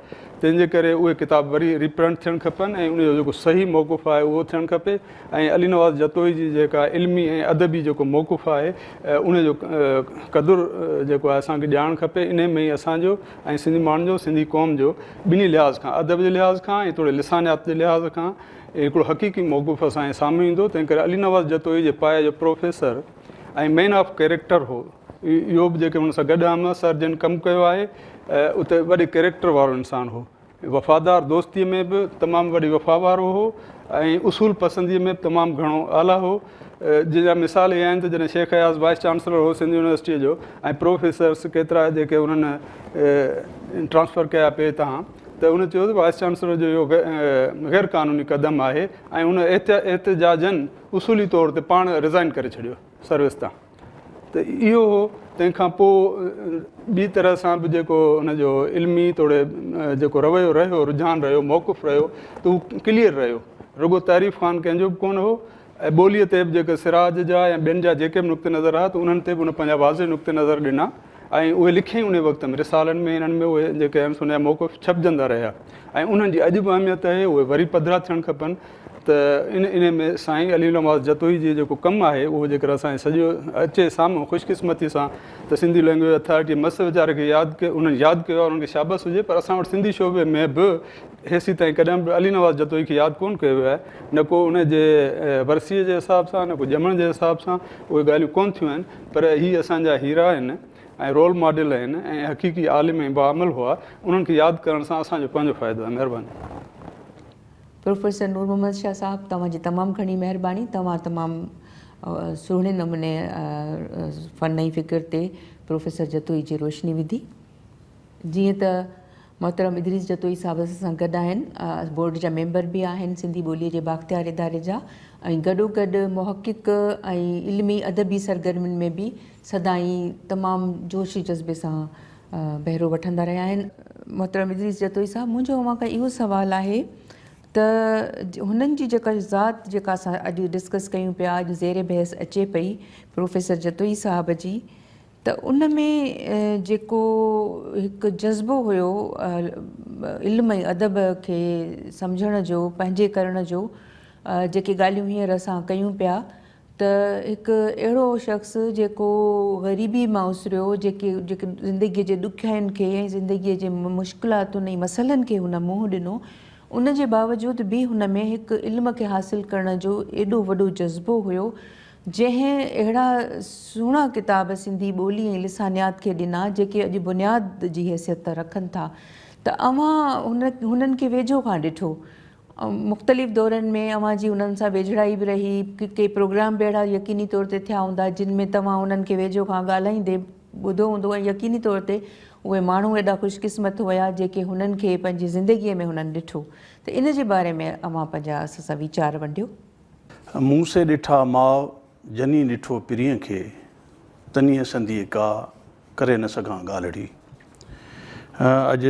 تنهن جي ڪري اهي ڪتاب وري ريپرنٽ ٿيڻ کپن ۽ ان جو جيڪو صحيح موقف آهي اهو ٿيڻ کپي ۽ علي نواز جتوئي جي جيڪا علمي ۽ ادبي جيڪو موقف آهي ان جو قدر جيڪو آهي اسان کي ڄاڻڻ کپي انهي ۾ ئي اسان جو ۽ سنڌي ماڻهن جو سنڌي قوم جو ٻنهي لحاظ کان ادب جي لحاظ کان ۽ توڙي لسانيات جي لحاظ کان هڪڙو حقيقي موقف اسان جي سامهون ايندو تنهن ڪري علي نواز جتوئي جي پايي جو پروفيسر ۽ مين آف ڪيريڪٽر هو اهو به جيڪي هن سان گڏ همعصر جن ڪم ڪيو آهي اتي وڏي ڪيريڪٽر وارو انسان هو وفادار دوستي ۾ به تمام وڏي وفا وارو هو ۽ اصول پسندي ۾ به تمام گهڻو اعليٰ هو جنهن جا مثال اهي آهن ته جڏهن شيخ اياز وائيس چانسلر هو سنڌ يونيورسٽيء جو ۽ پروفيسرس ڪيترا جيڪي انهن ٽرانسفر ڪيا پئي تان ته هن چيو ته وائيس چانسلر جو اهو غير قانوني قدم آهي ۽ هن احتجاجن اصولي طور تي پاڻ ريزائن ڪري ڇڏيو سروس تان ته اهو هو تنهن کان پوء ٻي طرح سان به جيڪو ان جو علمي توڙي جيڪو رويو رهيو رجحان رهيو موقف رهيو ته هو ڪليئر رهيو رڳو تعريف خان ڪنهن جو به ڪونه هو ۽ ٻوليء تي به جيڪي سراج جا يا ٻين جا جيڪي به نقطه نظر هئا ته انهن تي به هن پنهنجا واضح نقطه نظر ڏنا ۽ اهي لکيائين انهي وقت ۾ رسالن ۾ انهن ۾ اهي جيڪي آهن سو ان جا موقف ڇپجندا رهيا ۽ انهن جي اڄ به اهميت آهي اهي وري پڌرا ٿيڻ کپن ته ان انهي ۾ سائين علي نواز جتوئي جي جيڪو ڪم آهي اهو جيڪر اسان جي سڄو اچي سامهون خوش قسمتي سان ته سنڌي لينگويج اٿارٽي مس ويچاري کي ياد ڪيو انهن ياد ڪيو آهي انهن کي شابس هجي پر اسان وٽ سنڌي شعبي ۾ به هيسي تائين ڪڏهن به علي نواز جتوئي کي ياد ڪونه ڪيو ويو آهي، نه ڪو ان جي ورسيء جي حساب سان نه ڪو ڄمڻ جي حساب سان اهي ڳالهيون ڪونه ٿيون آهن پر هي اسان جا هيرا آهن ۽ رول ماڊل آهن ۽ حقيقي عالم ۽ باعمل هئا انهن کي ياد ڪرڻ سان اسان جو پنهنجو فائدو آهي مهرباني. پروفيسر نور محمد شاهه صاحب توهان جي تمام گهڻي مهرباني توهان تمام سهڻي نموني فن ۽ فڪر تي پروفيسر جتوئي جي روشني وڌي. جيئن ته محترم ادريس جتوئي صاحب اسان سان گڏ آهن، بورڊ جا ميمبر به آهن سنڌي ٻوليء جي بااختيار اداري جا ۽ گڏوگڏ محقق ۽ علمي ادبي سرگرمين ۾ به سدائين تمام جوش جذبي سان بهرو وٺندا رهيا آهن. محترم ادريس جتوئي صاحب منهنجو اوهان کان اهو سوال آهي ته هنن جي جيڪا ذات جيڪا اسان اڄ ڊسڪس ڪيون پيا اڄ زير بحث اچي پئي پروفيسر جتوئي صاحب جي ته ان ۾ جيڪو هڪ جذبو هيو علم ۽ ادب کي سمجهڻ جو پنهنجي ڪرڻ جو جيڪي ڳالهيون هينئر اسان ڪيون پيا ته هڪ اهڙو شخص جيڪو غريبي مان اسريو جيڪي جيڪي زندگي جي ڏکيائين کي ۽ زندگي جي مشڪلاتن ۽ مسئلن کي هن منهن ڏنو ان جي باوجود به هن ۾ هڪ علم کي حاصل ڪرڻ جو ايڏو وڏو جذبو هيو جنهن اهڙا سهڻا ڪتاب سنڌي ٻولي ۽ لسانيات کي ڏنا، جيڪي اڄ بنياد جي حيثيت رکن ٿا ته اوهان هنن کي ويجهو کان ڏٺو. مختلف دورن ۾ اوهان جي انهن سان ويجهڙائي به رهي، ڪي پروگرام به اهڙا يقيني طور تي ٿيا هوندا، جن ۾ توهان انهن کي ويجهو کان ڳالهائيندي ٻڌو هوندو ۽ يقيني طور تي اهي ماڻهو ايڏا خوش قسمت هيا، جيڪي هنن کي پنهنجي زندگيء ۾ هنن ڏٺو ته ان جي باري ۾ اوهان پنهنجا اسان سان ويچار ونڊيو. مون سي ڏٺا ماء، جني ڏٺو پرينء کي، تنيء سنديء ڪا، ڪري نه سگهان ڳالهڙي. اڄ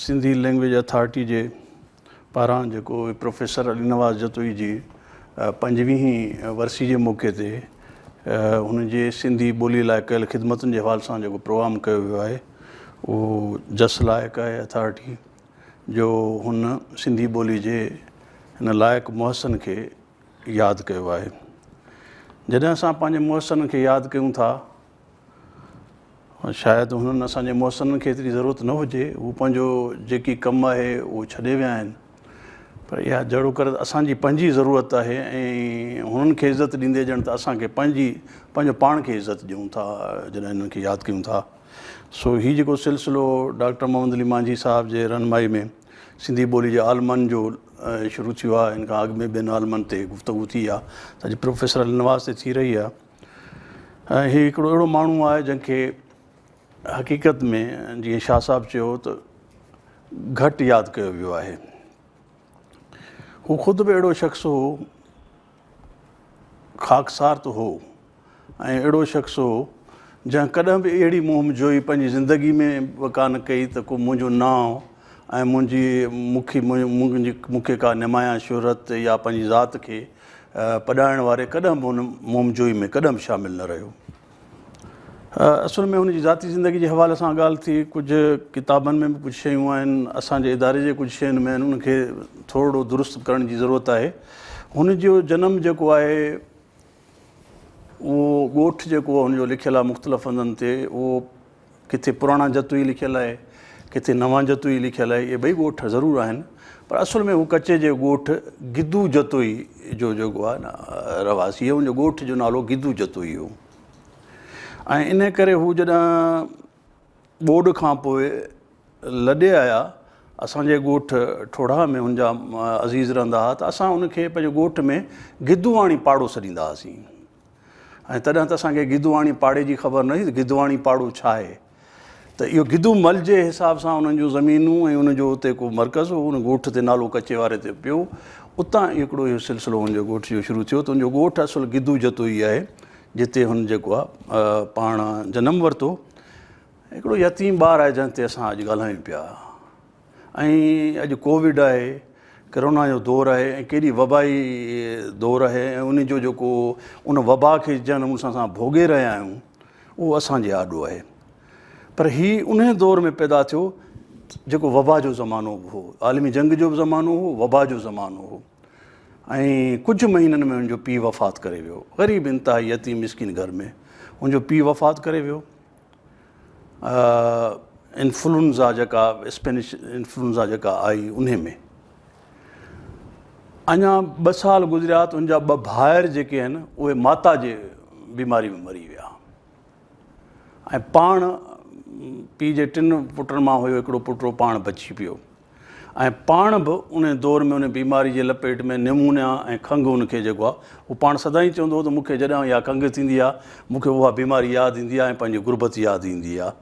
سنڌي لئنگئيج اٿارٽي جي پاران جيڪو پروفيسر علي نواز جتوئي جي پنجويهين ورسي جي موقعي تي هن جي سنڌي ٻولي لاء ڪيل خدمتن جي حوالي سان جيڪو پروگرام ڪيو ويو آهي، اهو جس لائق آهي اٿارٽي جو هن سنڌي ٻولي جي هن لائق محسن کي ياد ڪيو آهي. جڏهن اسان پنهنجي محسنن کي ياد ڪيون ٿا شايد هنن اسان جي محسنن کي ايتري ضرورت نه هجي، هو پنهنجو جيڪي ڪم آهي اهو ڇڏي ويا آهن، پر اها جهڙوڪر اسان جي پنهنجي ضرورت آهي ۽ هنن کي عزت ڏيندي ڄڻ ته اسان کي پنهنجي پنهنجو پاڻ کي عزت ڏيون ٿا جڏهن هنن کي ياد ڪيون ٿا. سو هي جيڪو سلسلو ڊاڪٽر محمد علي مانجهي صاحب جي رهنمائي ۾ سنڌي ٻولي جي عالمن جو شروع ٿيو آهي، ان کان اڳ ۾ ٻين عالمن تي گفتگو ٿي آهي ته اڄ پروفيسر علي نواز تي ٿي رهي آهي. ۽ هي هڪڙو اهڙو ماڻهو آهي جنهن کي حقيقت ۾ جيئن شاهه صاحب چيو ته گهٽ ياد ڪيو ويو آهي. هو خود به اهڙو شخص هو، خاڪسار ته هو ۽ اهڙو شخص هو جنهن ڪڏهن به اهڙي مهم جوئي پنهنجي زندگي ۾ به ڪانه ڪئي ته ڪو منهنجو نانء ۽ منهنجي مون کي منهنجي مون کي ڪا نمايان شهرت يا پنهنجي ذات کي پڏائڻ واري ڪڏهن به ان مهم جوئي ۾ ڪڏهن به شامل نه رهيو. اصل ۾ هن جي ذاتي زندگي جي حوالي سان ڳالهه ٿي، ڪجهه ڪتابن ۾ به ڪجهه شيون آهن، اسان جي اداري جي ڪجهه شين ۾ آهن، ان کي ٿورڙو درست ڪرڻ جي ضرورت آهي. هن جو جنم جيڪو آهي اهو ڳوٺ جيڪو هن جو لکيل آهي مختلف هنڌن تي اهو ڪٿي پراڻا جتوئي لکيل آهي، ڪٿي نوان جتوئي لکيل آهي، اهي ٻئي ڳوٺ ضرور آهن پر اصل ۾ هو ڪچي جي ڳوٺ گدو جتوئي جو جيڪو آهي نه رهواسي هو، ان جو ڳوٺ جو نالو گدو جتوئي هو ۽ ان ڪري هو جڏهن ٻوڏ کان پوء لڏي آيا اسان جي ڳوٺ ٺوڙها ۾ هن جا عزيز رهندا هئا ته اسان ان کي پنهنجي ڳوٺ ۾ گدواڻي پاڙو سڏيندا هئاسين. ۽ تڏهن ته اسان کي گدواڻي پاڙي جي خبر نه هئي ته گدواڻي پاڙو ڇا آهي ته اهو گدو مل جي حساب سان انهن جون زمينون ۽ ان جو اتي ڪو مرڪز هو ان ڳوٺ تي نالو ڪچي واري تي پيو اتان هڪڙو اهو سلسلو هن جو ڳوٺ جو شروع ٿيو ته ان جو ڳوٺ اصل گدو جتوئي آهي جتي هن جيڪو آهي پاڻ جنم ورتو هڪڙو يتيم ٻار آهي جنهن تي اسان اڄ ڳالهايون پيا ۽ اڄ ڪووڊ آهي، ڪرونا جو دور آهي ۽ ڪيڏي وبائي دور آهي ۽ ان جو جيڪو ان وبا کي جنهن نموني سان اسان ڀوڳي رهيا آهيون اهو اسان جي آڏو آهي پر هي انهي دور ۾ پيدا ٿيو جيڪو وبا جو زمانو به هو، عالمي جنگ جو به زمانو هو، وبا جو زمانو هو ۽ ڪجهه مهينن ۾ هن جو پيء وفات ڪري ويو، غريب انتهائي يتيم مسڪين گهر ۾ هن جو پيء وفات ڪري ويو. انفلوئنزا جيڪا اسپينش انفلوئنزا جيڪا آئي انهي ۾ اڃا ٻه سال گذريا ته ان جا ٻه ڀائر جيڪي آهن اهي ماتا جي بيماري ۾ مري ويا ۽ پاڻ پيء جي ٽن پٽن مان هيو هڪڙو پٽ پاڻ بچي پيو ۽ پاڻ به ان دور ۾ ان بيماري جي لپيٽ ۾ نمونيا ۽ کنگهه ان کي جيڪو آهي هو پاڻ سدائين چوندو هو ته مون کي جڏهن اها کنگهه ٿيندي آهي مون کي اها بيماري ياد ايندي آهي ۽ پنهنجي غربت ياد ايندي آهي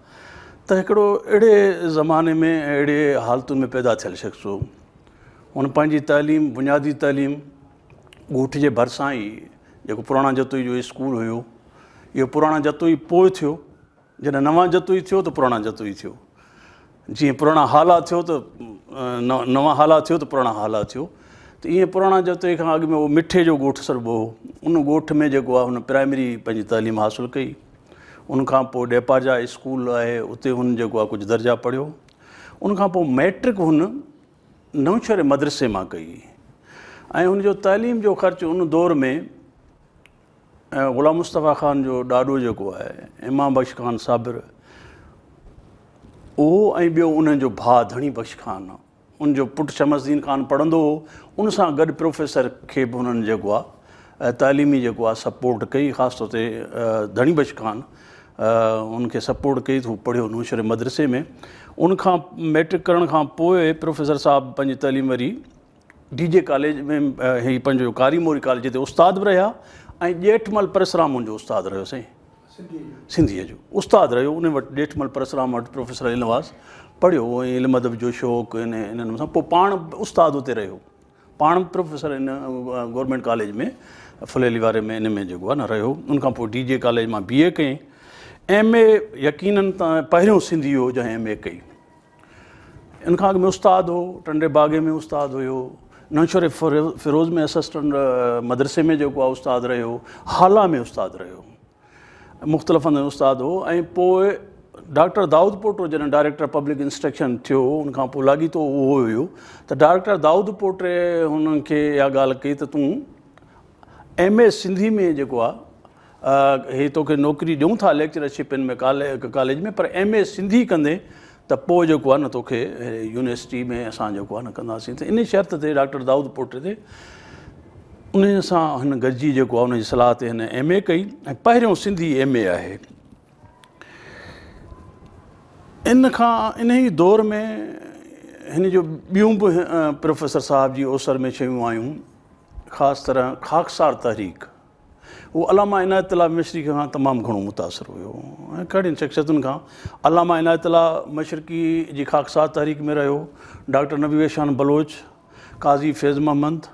ته هڪڙو اهڙي زماني ۾ ۽ اهڙي حالتن ۾ پيدا ٿيل شخص هو. هن پنهنجي تعليم بنيادي تعليم ڳوٺ جي ڀرسان ئي جيڪو پراڻا جتوئي جو اسڪول هيو اهو پراڻا جتوئي پوء ٿيو جڏهن نوان جتوئي ٿيو ته پراڻا جتوئي ٿيو. جيئن پراڻا هالا ٿيو ته نوان هالا ٿيو ته پراڻا هالا ٿيو ته ائين پراڻا جتوئي کان اڳ ۾ اهو مٺي جو ڳوٺ سڏبو هو. ان ڳوٺ ۾ جيڪو آهي هن پرائمري پنهنجي تعليم حاصل ڪئي. ان کان پوء ڏيپارجا اسڪول آهي اتي هن جيڪو آهي ڪجهه درجا پڙهيو. ان کان پوء مئٽرڪ هن نوشهري مدرسي مان ڪئي ۽ هن جو تعليم جو خرچ ان دور ۾ ۽ غلام مصطفيٰ خان جو ڏاڏو جيڪو آهي امام بخش خان صابر اهو ۽ ٻيو انهن جو ڀاء ڌڻي بخش خان ان جو پٽ شمس الدين خان پڙهندو هو ان سان گڏ پروفيسر کي به انهن جيڪو آهي تعليمي جيڪو آهي سپورٽ ڪئي خاص طور تي ڌڻي بخش خان ان کي سپورٽ ڪئي ته هو پڙهيو نوشهري مدرسي ۾ ان کان ميٽرڪ ڪرڻ کان پوء پروفيسر صاحب پنهنجي تعليم وري ڊي جي ڪاليج ۾ هي پنهنجو ڪاري موري ڪاليج جتي استاد به رهيا ۽ ڄيٺمل پرسرام ان جو استاد رهيو سائين سنڌيء جو استاد رهيو ان وٽ ڄيٺمل پرسرام وٽ پروفيسر علي نواز پڙهيو ۽ علم ادب جو شوق ان انهن سان پوء پاڻ استاد اتي رهيو پاڻ پروفيسر ان گورنمينٽ ڪاليج ۾ ڦليلي واري ۾ ان ۾ جيڪو آهي نه رهيو ان کان پوء ڊي جي ڪاليج مان بي اي ڪيائين ايم اي يقينن پهريون سنڌي هو جنهن ايم اي ڪئي ان کان اڳ ۾ استاد هو، ٽنڊي باگي ۾ استاد هيو، نوشهري فيروز ۾ اسسٽنٽ مدرسي ۾ جيڪو آهي استاد رهيو، هالا ۾ استاد رهيو، مختلف هنڌن استاد هو ۽ پوء ڊاڪٽر دائود پوٽو جڏهن ڊائريڪٽر پبلڪ انسٽرڪشن ٿيو ان کان پوء لاڳيتو اهو هيو ته ڊاڪٽر دائود پوٽي هن کي اها ڳالهه ڪئي ته تون ايم اي سنڌي ۾ جيڪو آهي هي توکي نوڪري ڏيون ٿا lectureship in ۾ college ۾ per M A Sindhi ڪندين ته پوء جيڪو آهي نه توکي يونيورسٽي ۾ اسان جيڪو آهي نه ڪنداسين ته ان شرط تي ڊاڪٽر دائود پوٽي تي ان سان هن گڏجي جيڪو آهي ان جي صلاح تي هن ايم اي ڪئي ۽ پهريون سنڌي ايم اي آهي. ان کان انهي دور ۾ هن جو ٻيون به پروفيسر صاحب جي اوسر ۾ شيون آيون خاص طرح خاڪسار تحريڪ هو علامه عنايت الله مشرقي کان تمام گهڻو متاثر هيو ۽ ڪهڙين شخصيتن کان علامه عنايت الله مشرقي جي خاڪسار تحريڪ ۾ رهيو ڊاڪٽر نبي ويشان بلوچ قاضي فيض محمد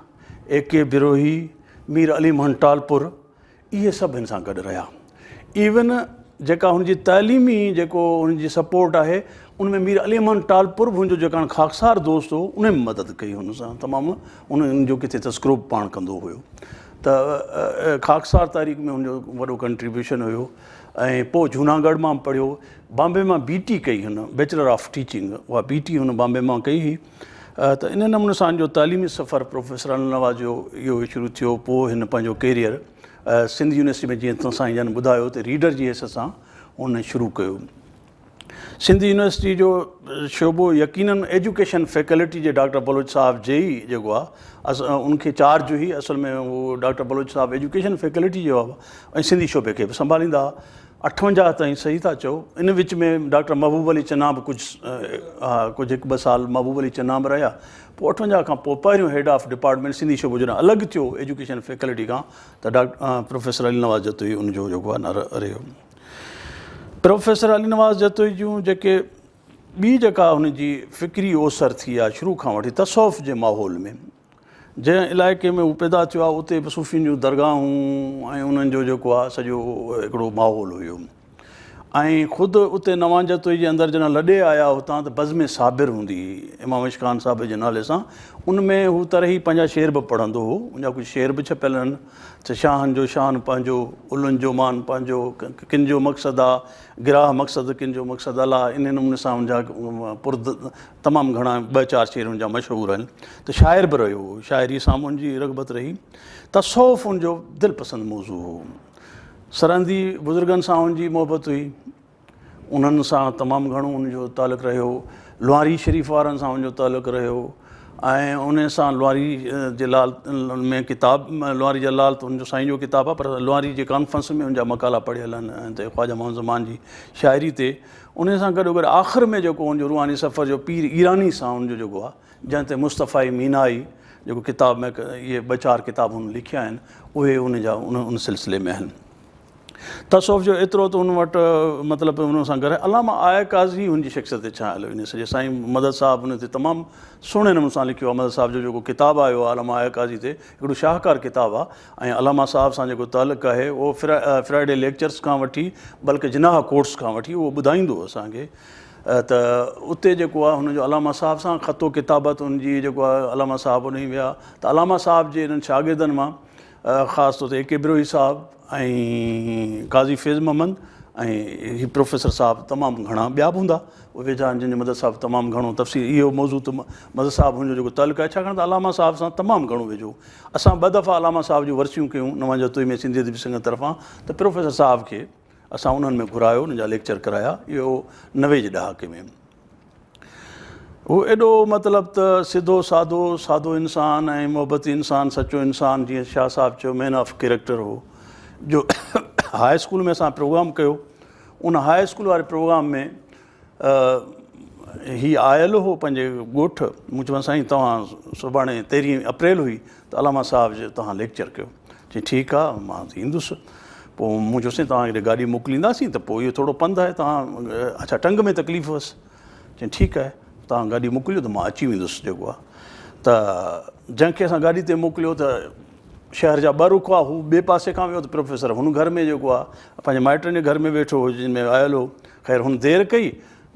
اي ڪي بروهي مير علي محمد ٽالپر اهي سڀ هن سان گڏ رهيا. ايون جيڪا هن جي تعليمي جيڪو هن جي سپورٽ آهي ان ۾ مير علي احمد ٽالپر به هن جو جيڪا خاڪسار دوست هو ان به مدد ڪئي هن سان تمام ان جو ڪٿي تذڪرو به پاڻ ڪندو هيو ته خاڪسار تحريڪ ۾ هن جو وڏو ڪنٽريبيوشن هيو ۽ پوء جوناڳڙهه مان پڙهيو بامبي مان بي ٽي ڪئي هن بيچلر آف ٽيچنگ اها بي ٽي هن بامبي مان ڪئي هئي ته ان نموني سان هن جو تعليمي سفر پروفيسر علي نواز جو اهو شروع ٿيو پوء هن پنهنجو ڪيريئر سنڌ يونيورسٽي ۾ جيئن سائين جن ٻڌايو ته ريڊر جي حيثيت سان هن شروع ڪيو. سنڌ يونيورسٽي جو شعبو يقينن ايجوڪيشن فيڪلٽي جي ڊاڪٽر بلوچ صاحب جي ئي جيڪو آهي ان کي چارج هئي اصل ۾ هو ڊاڪٽر بلوچ صاحب ايجوڪيشن فيڪلٽي جو ۽ سنڌي شعبي کي به سنڀاليندا هئا 58 تائين صحيح ٿا چئو ان وچ ۾ ڊاڪٽر محبوب علي چنا به ڪجهه ها ڪجهه هڪ ٻه سال محبوب علي چنا به رهيا پوء 58 کان پوء پهريون هيڊ آف ڊپارٽمينٽ سنڌي شعبو جڏهن الڳ ٿيو ايجوڪيشن فيڪلٽي کان ته ڊاڪٽر پروفيسر علي نواز جتوئي ان جو جيڪو آهي نه رهيو پروفيسر علي نواز جتوئي جون جيڪي ٻي جيڪا هن جي فڪري اوسر ٿي آهي شروع کان وٺي تصوف جي ماحول ۾ جنهن علائقي ۾ هو پيدا ٿيو آهي اتي به صوفين جون درگاهون ۽ انهن جو جيڪو آهي سڄو هڪڙو ماحول هيو ۽ خود اتي نوان جتوئي جي اندر جڏهن لڏي آيا هتان ته بزم صابر هوندي هئي امام عشق خان صاحب جي نالي سان ان ۾ هو طرحي پنهنجا شعر به پڙهندو هو ان جا ڪجهه شعر به ڇپيل آهن ته شاهن جو شان پنهنجو الن جو مان پنهنجو ڪن جو مقصد آ گراهه مقصد ڪن جو مقصد الله ان نموني سان ان جا پرد تمام گهڻا ٻه چار شعر هن جا مشهور آهن ته شاعر به رهيو هو شاعري سان به هن جي رغبت رهي تصوف هن جو دلپسند موضوع هو سرهندي بزرگن سان هن جي محبت هئي انهن سان تمام گهڻو هن جو تعلق رهيو لواري شريف وارن سان هن جو تعلق رهيو ۽ ان سان لواري جي لال ۾ ڪتاب لواري جا لال ته هن جو سائين جو ڪتاب آهي پر لواري جي ڪانفرنس ۾ هن جا مقالا پڙهيل آهن ته خواجه محمد زمان جي شاعري تي انهيء سان گڏوگڏ آخر ۾ جيڪو هن جو روحاني سفر جو پير ايراني سان هن جو جيڪو آهي جنهن تي مصطفائي مينائي جيڪو ڪتاب ۾ اهي ٻه چار ڪتاب هن لکيا آهن اهي ان جا ان سلسلي ۾ آهن. تصوف جو ايترو ته هن وٽ مطلب ان سان گڏ علامه آء قاضي هن جي شخصيت تي ڇانيل هئي. سڄي سائين مدد صاحب ان تي تمام سهڻي نموني سان لکيو آهي. مدد صاحب جو جيڪو ڪتاب آيو آهي علامه آء قاضي تي هڪڙو شاهڪار ڪتاب آهي. ۽ علامه صاحب سان جيڪو تعلق آهي اهو فرائيڊي ليڪچرس کان وٺي بلڪه جناح ڪورس کان وٺي اهو ٻڌائيندو هو اسان کي ته اتي جيڪو آهي هن جو علامه صاحب سان خط و ڪتابت ان جي جيڪو آهي علامه صاحب انهي ويا ته علامه صاحب جي انهن شاگردن مان خاص طور تي اي ڪي بروهي صاحب ۽ قاضي فيض محمد ۽ هي پروفيسر صاحب تمام گهڻا ٻيا به هوندا اهي ويجها آهن جن جو مدد صاحب تمام گهڻو تفصيل اهو موضوع ته مدد صاحب هن جو جيڪو تعلق آهي ڇاڪاڻ ته علامه صاحب سان تمام گهڻو ويجهو اسان ٻه دفعا علامه صاحب جون ورسيون ڪيون نوان جتوئي ۾ سنڌي ادبي سنگت طرفان ته پروفيسر صاحب کي اسان انهن ۾ گهرايو انهن جا ليڪچر ڪرايا اهو 90 جي ڏهاڪي ۾ هو ايڏو مطلب ته سڌو سادو سادو انسان ۽ محبتي انسان سچو انسان جيئن شاهه صاحب چيو مين آف ڪيريڪٽر هو جو هاء اسڪول ۾ اسان پروگرام ڪيو ان هاء اسڪول واري پروگرام ۾ هي آيل هو پنهنجي ڳوٺ مون چيو سائين توهان سڀاڻي تيرهين اپريل هئي ته علامه صاحب جو توهان ليڪچر ڪيو چي ٺيڪ آ مان ايندس پوء مون چيو سائين توهان کي گاڏي موڪلينداسين ته پوء اهو ٿورو پنڌ آهي توهان اڇا ٽنگ ۾ تڪليف هئس چي ٺيڪ آهي توهان گاڏي موڪليو ته مان اچي ويندس جيڪو آ ته جنهن کي اسان گاڏي تي موڪليو ته شهر جا ٻه رخ هئا هو ٻئي پاسي کان ويو ته پروفيسر هن گهر ۾ جيڪو آ پنهنجي مائٽن جي گهر ۾ ويٺو هو جن ۾ آيل هو خير هن دير ڪئي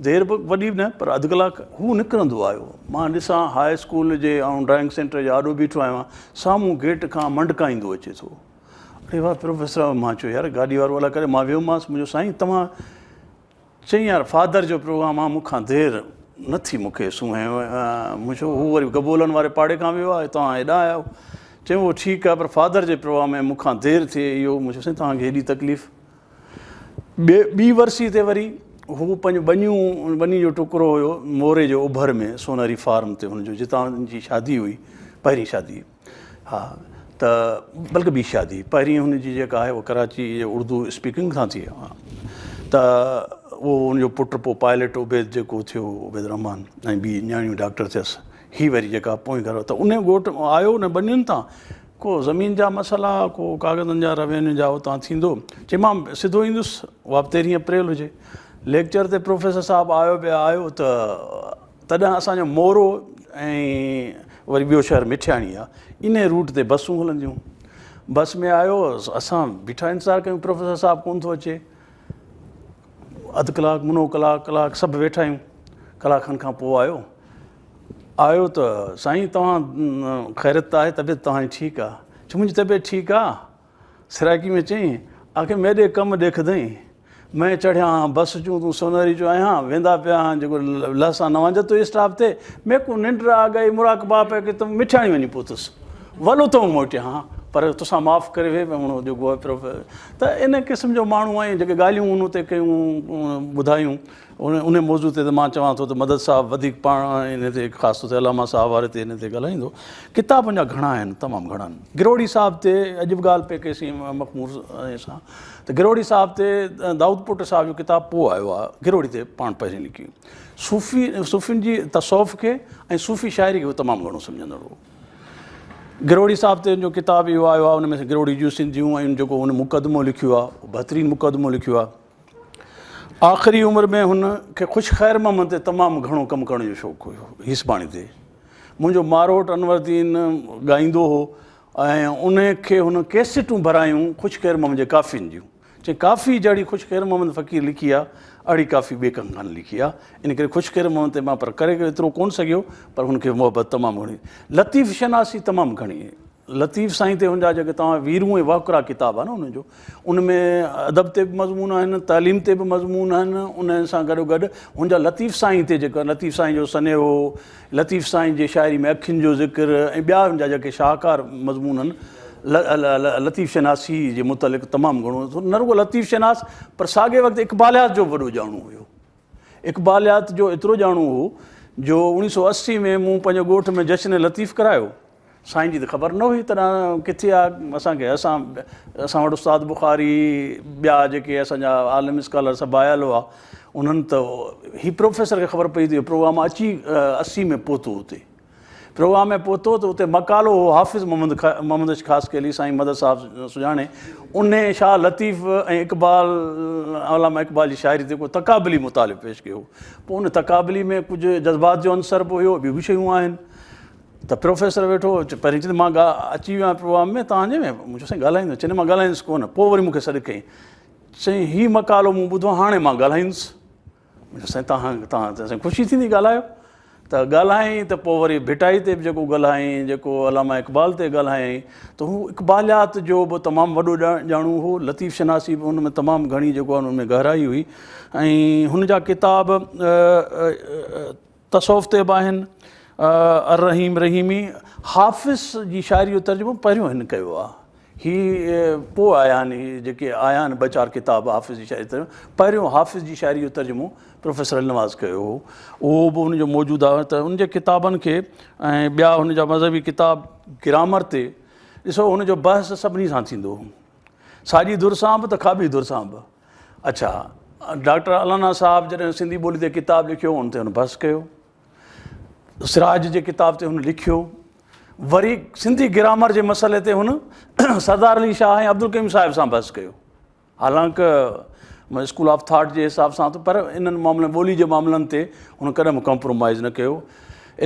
دير به وڏي نه پر اڌ ڪلاڪ هو نڪرندو آيو مان ڏسان هاء اسڪول جي آئون ڊرائنگ سينٽر جي آڏو بيٺو آهيان سامهون گيٽ کان منڊڪائيندو اچي ٿو اڙي واهه پروفيسر مان چيو يار گاڏي وارو الاء ڪري مان ويومانس منهنجو سائين توهان. چيائين يار فادر جو پروگرام آ مون کان دير نه ٿي مون کي سونهين. مون چيو هو وري گبولن واري پاڙي کان ويو آهي توهان هيڏانهن آيا آهيو. چيائين اهو ٺيڪ آهي پر فادر جي پروگرام ۾ مون کان دير ٿئي اهو. مون چيو سائين توهان کي هيڏي تڪليف. ٻي ورسي تي وري هو پنهنجو ٻنيون ٻني جو ٽڪرو هيو موري جي اوڀر ۾ سونهري فارم تي هن جو جتان هن جي شادي هئي پهرين شادي ها ته بلڪه ٻي شادي پهرين هن جي جيڪا آهي اها ڪراچي جي اردو اسپيڪنگ سان ٿي ها ته اهو هن جو پٽ پوء پائلٽ عبيد جيڪو ٿيو عبيد الرحمان ۽ ٻي نياڻيون ڊاڪٽر ٿيس هي وري جيڪا پوئين گهر ته ان ڳوٺ آيو ان ٻنين تان ڪو زمين جا مسئلا ڪو ڪاغذن جا روينيو جا اتان ٿيندو چي مان سڌو ايندس اها به تيرهين اپريل هجي ليڪچر تي پروفيسر صاحب آيو به آيو ته تڏهن اسان جو مورو ۽ وري ٻيو شهر مٺياڻي آ ان روٽ تي بسون هلنديون بس ۾ آيو اسان بيٺا انتظار ڪيون پروفيسر صاحب ڪون ٿو اچي اڌ ڪلاڪ منو ڪلاڪ ڪلاڪ سڀ ويٺا آهيون ڪلاڪ کن کان پوء آيو آيو ته سائين توهان خيريت ته آهي طبيعت توهان جي ٺيڪ آ؟ چي منهنجي طبيعت ٺيڪ آ. سرائيڪي ۾ چيائين آکي ميڏي ڪم ڏيکدئين مين چڙهيا هان بس چون تون سونهري چون آهيان ويندا پيا هان جيڪو لهسان نوان جتوئي اسٽاپ تي ميڪون ننڊ آ گئي مراقبا پئي ڪيتم مٺياڻي وڃي پهتس ول اتئون موٽيا هان پر تسان معاف ڪري وي هن جيڪو ته ان قسم جو ماڻهو آهين جيڪي ڳالهيون هن اتي ڪيون ٻڌايون ان موضوع تي ته مان چوان ٿو ته مدد صاحب وڌيڪ پاڻ ان تي خاص طور تي علامه صاحب واري تي ان تي ڳالهائيندو. ڪتاب ان جا گهڻا آهن، تمام گهڻا آهن. گروڙي صاحب تي اڄ به ڳالهه پئي ڪئيسين مخمور سان ته گروڙي صاحب تي دائود پوٽه صاحب جو ڪتاب پوء آيو آهي، گروڙي تي پاڻ پهرين لکي. صوفي صوفين جي تصوف کي ۽ صوفي شاعري کي هو تمام گهڻو سمجهندڙ هو. گروڙي صاحب تي ان جو ڪتاب اهو آيو آهي ان ۾ گروڙي جون سنڌيون ۽ ان جيڪو هن مقدمو لکيو آهي اهو بهترين مقدمو لکيو آهي. آخري عمر ۾ هن کي خوش خير محمد تي تمام گهڻو ڪم ڪرڻ جو شوق هيو. هيسباڻي تي منهنجو ماروٽ انور الدين ڳائيندو هو ۽ ان کي هن ڪيسٽون ڀرايون خوش خير محمد جي ڪافين جون. چيائين ڪافي جهڙي خوش خير محمد فقير لکي آ اهڙي ڪافي ٻئي ڪنهن ڪانه لکي آ. ان ڪري خوش خير محمد تي مان پر ڪري ايترو ڪونه سگهيو پر هن کي محبت تمام گهڻي. لطيف شناسي تمام گهڻي. لطيف سائين تي هن جا جيڪي توهان ويرون ۽ وهڪرا ڪتاب آهي نه انهن جو ان ۾ ادب تي به مضمون آهن تعليم تي به مضمون آهن ان سان گڏو گڏ هن جا لطيف سائين تي جيڪا لطيف سائين جو سنيهو لطيف سائين جي شاعري ۾ اکين جو ذڪر ۽ ٻيا هن جا جيڪي شاهڪار مضمون آهن لطيف شناسي جي متعلق تمام گهڻو نه رڳو لطيف شناس پر ساڳئي وقت اقباليات جو به وڏو ڄاڻو هيو اقباليات جو ايترو ڄاڻو هو جو اوڻيهه سو 80 ۾ مون پنهنجي ڳوٺ ۾ جشن لطيف ڪرايو سائين جي ته خبر نه هئي تڏهن ڪٿي آ اسان کي اسان اسان وٽ استاد بخاري ٻيا جيڪي اسان جا عالم اسڪالر سڀ آيل هئا انهن ته هي پروفيسر کي خبر پئي ته پروگرام اچي 80 ۾ پهتو اتي پروگرام ۾ پهتو ته اتي مقالو هو حافظ محمد محمد اشخ خاصخيلي سائين مدد صاحب سڄاڻي انهي شاهه لطيف ۽ اقبال علامه اقبال جي شاعري تي ڪو تقابلي مطالعو پيش ڪيو پوء ان تقابلي ۾ ڪجهه جذبات جو عنصر به هيو ٻيون به شيون آهن ته پروفيسر ويٺو هو، پهرين چيائين ته مان اچي ويو آهيان پروگرام ۾ توهان جي ۾، مون چيو سائين ڳالهائيندو، چيائين نه مان ڳالهائيندس ڪونه، پوء وري مون کي سڏ ڪيائين، چيائين هي مقالو مون ٻڌو آهي هاڻي مان ڳالهائيندس، مون چيو سائين توهان توهان ته سائين خوشي ٿيندي ڳالهايو، ته ڳالهايائين ته پوء وري ڀٽائي تي به جيڪو ڳالهايائين جيڪو علامه اقبال تي ڳالهايائين ته هو اقباليات جو به تمام وڏو ڄاڻو هو، لطيف شناسي به ان ۾ تمام گهڻي جيڪو آهي ان ۾ گهرائي هئي ۽ هن جا ڪتاب تصوف تي به آهن. الرحيم رحيمي حافظ جي شاعري جو ترجمو پهريون هن ڪيو آهي. هي پوء آيا آهن هي جيڪي آيا آهن ٻه چار ڪتاب حافظ جي شاعري ترجمو پهريون حافظ جي شاعري جو ترجمو پروفيسر النواز ڪيو هو اهو به هن جو موجود آهي ته ان جي ڪتابن کي ۽ ٻيا هن جا مذهبي ڪتاب گرامر تي ڏسو هن جو بحث سڀني سان ٿيندو هو ساڄي ڌر سان به ته کاٻي ڌر سان به اڇا ڊاڪٽر الانا صاحب جڏهن سنڌي ٻولي تي ڪتاب لکيو ان تي هن بحث ڪيو سراج جي ڪتاب تي هن لکيو وري سنڌي گرامر جي مسئلي تي هن سردار علي شاهه ۽ عبدالقيوم صاحب سان بحث ڪيو حالانڪ اسڪول آف ٿاٽ جي حساب سان ته پر انهن معاملن ٻولي جي معاملن تي هن ڪڏهن به ڪمپرومائز نه ڪيو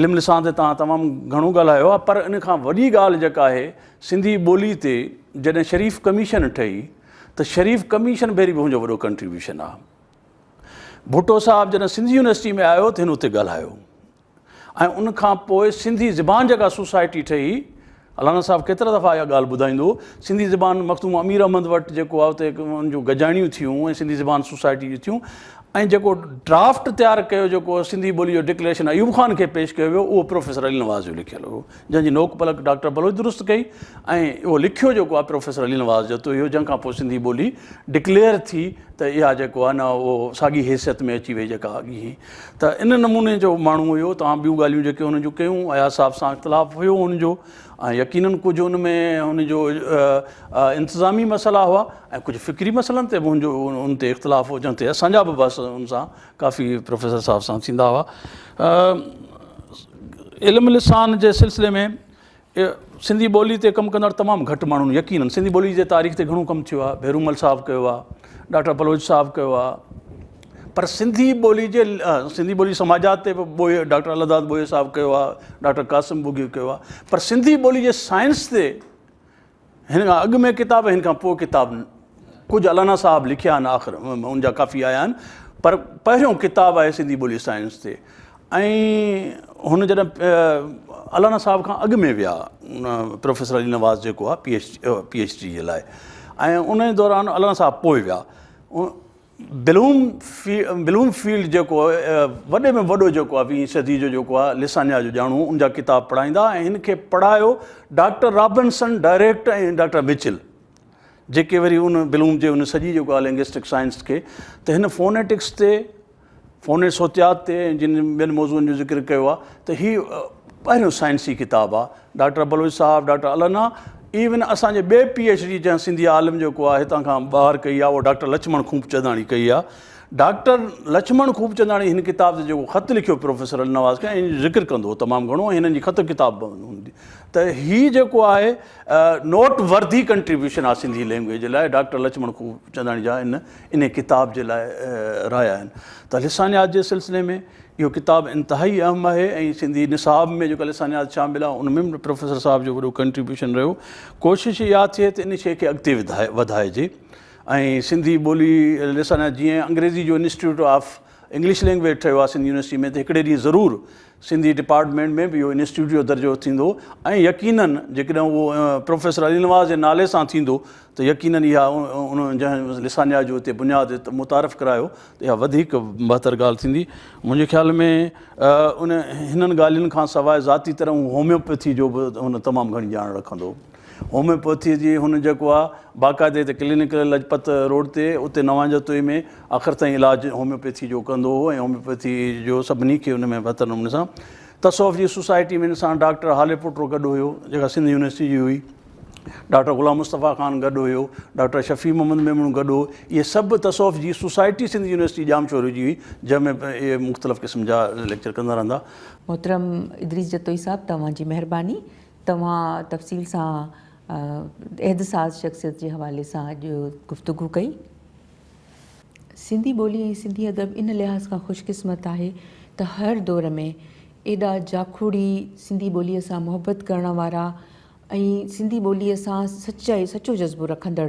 علم لسان تي توهان تمام گهڻو ڳالهايو آهي پر ان کان وڏي ڳالهه جيڪا آهي سنڌي ٻولي تي جڏهن شريف ڪميشن ٺهي ته شريف ڪميشن ڀيري به هن جو وڏو ڪنٽريبيوشن آ. ڀٽو صاحب جڏهن سنڌ يونيورسٽي ۾ آيو ته هن اتي ڳالهايو ۽ ان کان پوء سنڌي زبان جيڪا سوسائٽي ٺهي الانا صاحب ڪيترا دفعا اها ڳالهه ٻڌائيندو هو سنڌي زبان مخدوم امير احمد وٽ جيڪو آ اتي ان جون گڏجاڻيون ٿيون ۽ سنڌي زبان سوسائٽي جون ٿيون. ۽ جيڪو ڊرافٽ تيار ڪيو جيڪو سنڌي ٻولي جو ڊڪليريشن ايوب خان کي پيش ڪيو ويو اهو پروفيسر علي نواز جو لکيل هو جنهن جي نوڪ پلڪ ڊاڪٽر بلوچ درست ڪئي ۽ اهو لکيو جيڪو آهي پروفيسر علي نواز جتوئي هو جنهن کان پوء سنڌي ٻولي ڊڪليئر ٿي ته اها جيڪو آهي نه اهو ساڳي حيثيت ۾ اچي وئي جيڪا اڳي هئي ته ان نموني جو ماڻهو هيو توهان ٻيون ڳالهيون جيڪي هن جون ڪيون اياز صاحب سان اختلاف هيو هن جو ۽ يقينن ڪجهه ان ۾ هن جو انتظامي مسئلا هئا ۽ ڪجهه فڪري مسئلن تي به هن جو ان تي اختلاف هو جنهن تي اسان جا به بحث ان سان ڪافي پروفيسر صاحب سان ٿيندا هئا. علم لسان جي سلسلي ۾ سنڌي ٻولي تي ڪم ڪندڙ تمام گهٽ ماڻهن يقينن سنڌي ٻولي جي تاريخ تي گهڻو ڪم ٿيو آهي ڀيرومل صاحب ڪيو آهي ڊاڪٽر بلوچ صاحب ڪيو آهي پر سنڌي ٻولي جي سنڌي ٻولي سماجات تي به ٻوهيو ڊاڪٽر الهداد ٻوهيو صاحب ڪيو آهي ڊاڪٽر قاسم ٻگهيو ڪيو آهي پر سنڌي ٻولي جي سائنس تي هن کان اڳ ۾ ڪتاب هن کان پوء ڪتاب ڪجهه الانا صاحب لکيا آهن آخر ان جا ڪافي آيا آهن پر پهريون ڪتاب آهي سنڌي ٻولي سائنس تي ۽ هن جڏهن الانا صاحب کان اڳ ۾ ويا پروفيسر علي نواز جيڪو آهي P H P H D جي لاء ۽ ان دوران الانا صاحب پوء ويا بلوم بلوم فيلڊ جيڪو وڏي ۾ وڏو جيڪو آهي ويهين صدي جو جيڪو آهي لسانيا جو ڄاڻو ان جا ڪتاب پڙهائيندا ۽ هن کي پڙهايو ڊاڪٽر رابنسن ڊائريڪٽ ۽ ڊاڪٽر مچل جيڪي وري ان بلوم جي ان سڄي جيڪو آهي لنگسٽڪ سائنس کي ته هن فونيٽڪس تي فوني صوتيات تي ۽ جن ٻين موضوعن جو ذڪر ڪيو آهي ته هي پهريون سائنسي ڪتاب آهي ڊاڪٽر بلوچ صاحب ڊاڪٽر الانا ايون اسان جي ٻئي پي ايڇ ڊي جنهن سنڌي عالم جيڪو آهي هتان کان ٻاهر ڪئي آهي اهو ڊاڪٽر لڇمڻ خوبچنداڻي ڪئي آهي ڊاڪٽر لڇمڻ خوبچنداڻي هن ڪتاب تي جيڪو خط لکيو پروفيسر النواز کي ۽ ذڪر ڪندو هو تمام گهڻو ۽ هنن جي خط ڪتاب به هوندي ته هي جيڪو آهي نوٽ ورڌي ڪنٽريبيوشن آهي سنڌي لينگويج جي لاء ڊاڪٽر لڇمڻ خوبچنداڻي جا ان انهي ڪتاب جي لاء رايا آهن ته لسانيات جي سلسلي ۾ اهو ڪتاب انتهائي اهم آهي ۽ سنڌي نصاب ۾ جيڪا لسانيات شامل آهي ان ۾ به پروفيسر صاحب جو وڏو ڪنٽريبيوشن رهيو. ڪوشش اها ٿئي ته ان شيء کي اڳتي وڌائجي ۽ سنڌي ٻولي لسانيات جيئن انگريزي جو انسٽيٽيوٽ آف انگلش لينگويج ٺهيو آهي سنڌ يونيورسٽي ۾ ته هڪڙي ڏينهن ضرور سنڌي ڊپارٽمينٽ ۾ به اهو انسٽيٽيوٽ جو درجو ٿيندو ۽ يقينن جيڪڏهن اهو پروفيسر علي نواز جي نالي سان ٿيندو ته يقينن اها ان جنهن لسانيات جو اتي بنياد متعارف ڪرايو ته اها وڌيڪ بهتر ڳالهه ٿيندي. منهنجي خيال ۾ ان هنن ڳالهين کان سواء ذاتي طرح هو هوميوپيٿي جو به هن تمام گهڻي ڄاڻ رکندو هو. هوميوپيٿي جي هن جيڪو آهي باقاعدي هتي ڪلينڪ لجپت روڊ تي اتي نوان جتوئي ۾ آخر تائين علاج هوميوپيٿي جو ڪندو هو ۽ هوميوپيٿي جو سڀني کي ان ۾ بهتر نموني سان تصوف جي سوسائٽي ۾ هن سان ڊاڪٽر هاليپوٽو گڏ هيو جيڪا سنڌ يونيورسٽي جي هئي. ڊاڪٽر غلام مصطفيٰ خان گڏ هيو، ڊاڪٽر شفيع محمد ميمڻ گڏ هو، اهي سڀ تصوف جي سوسائٽي سنڌ يونيورسٽي ڄامشوري جي هئي، جنهن ۾ اهي مختلف قسم جا ليڪچر ڪندا رهندا. محترم ادريس جتوئي صاحب توهان جي مهرباني توهان تفصيل سان عهد ساز شخصيت جي حوالي سان اڄ گفتگو ڪئي. سنڌي ٻولي ۽ سنڌي ادب ان لحاظ کان خوش قسمت آهي ته هر دور ۾ ايڏا جاکوڙي سنڌي ٻوليء سان محبت ڪرڻ وارا ۽ سنڌي ٻوليء سان سچائي سچو جذبو رکندڙ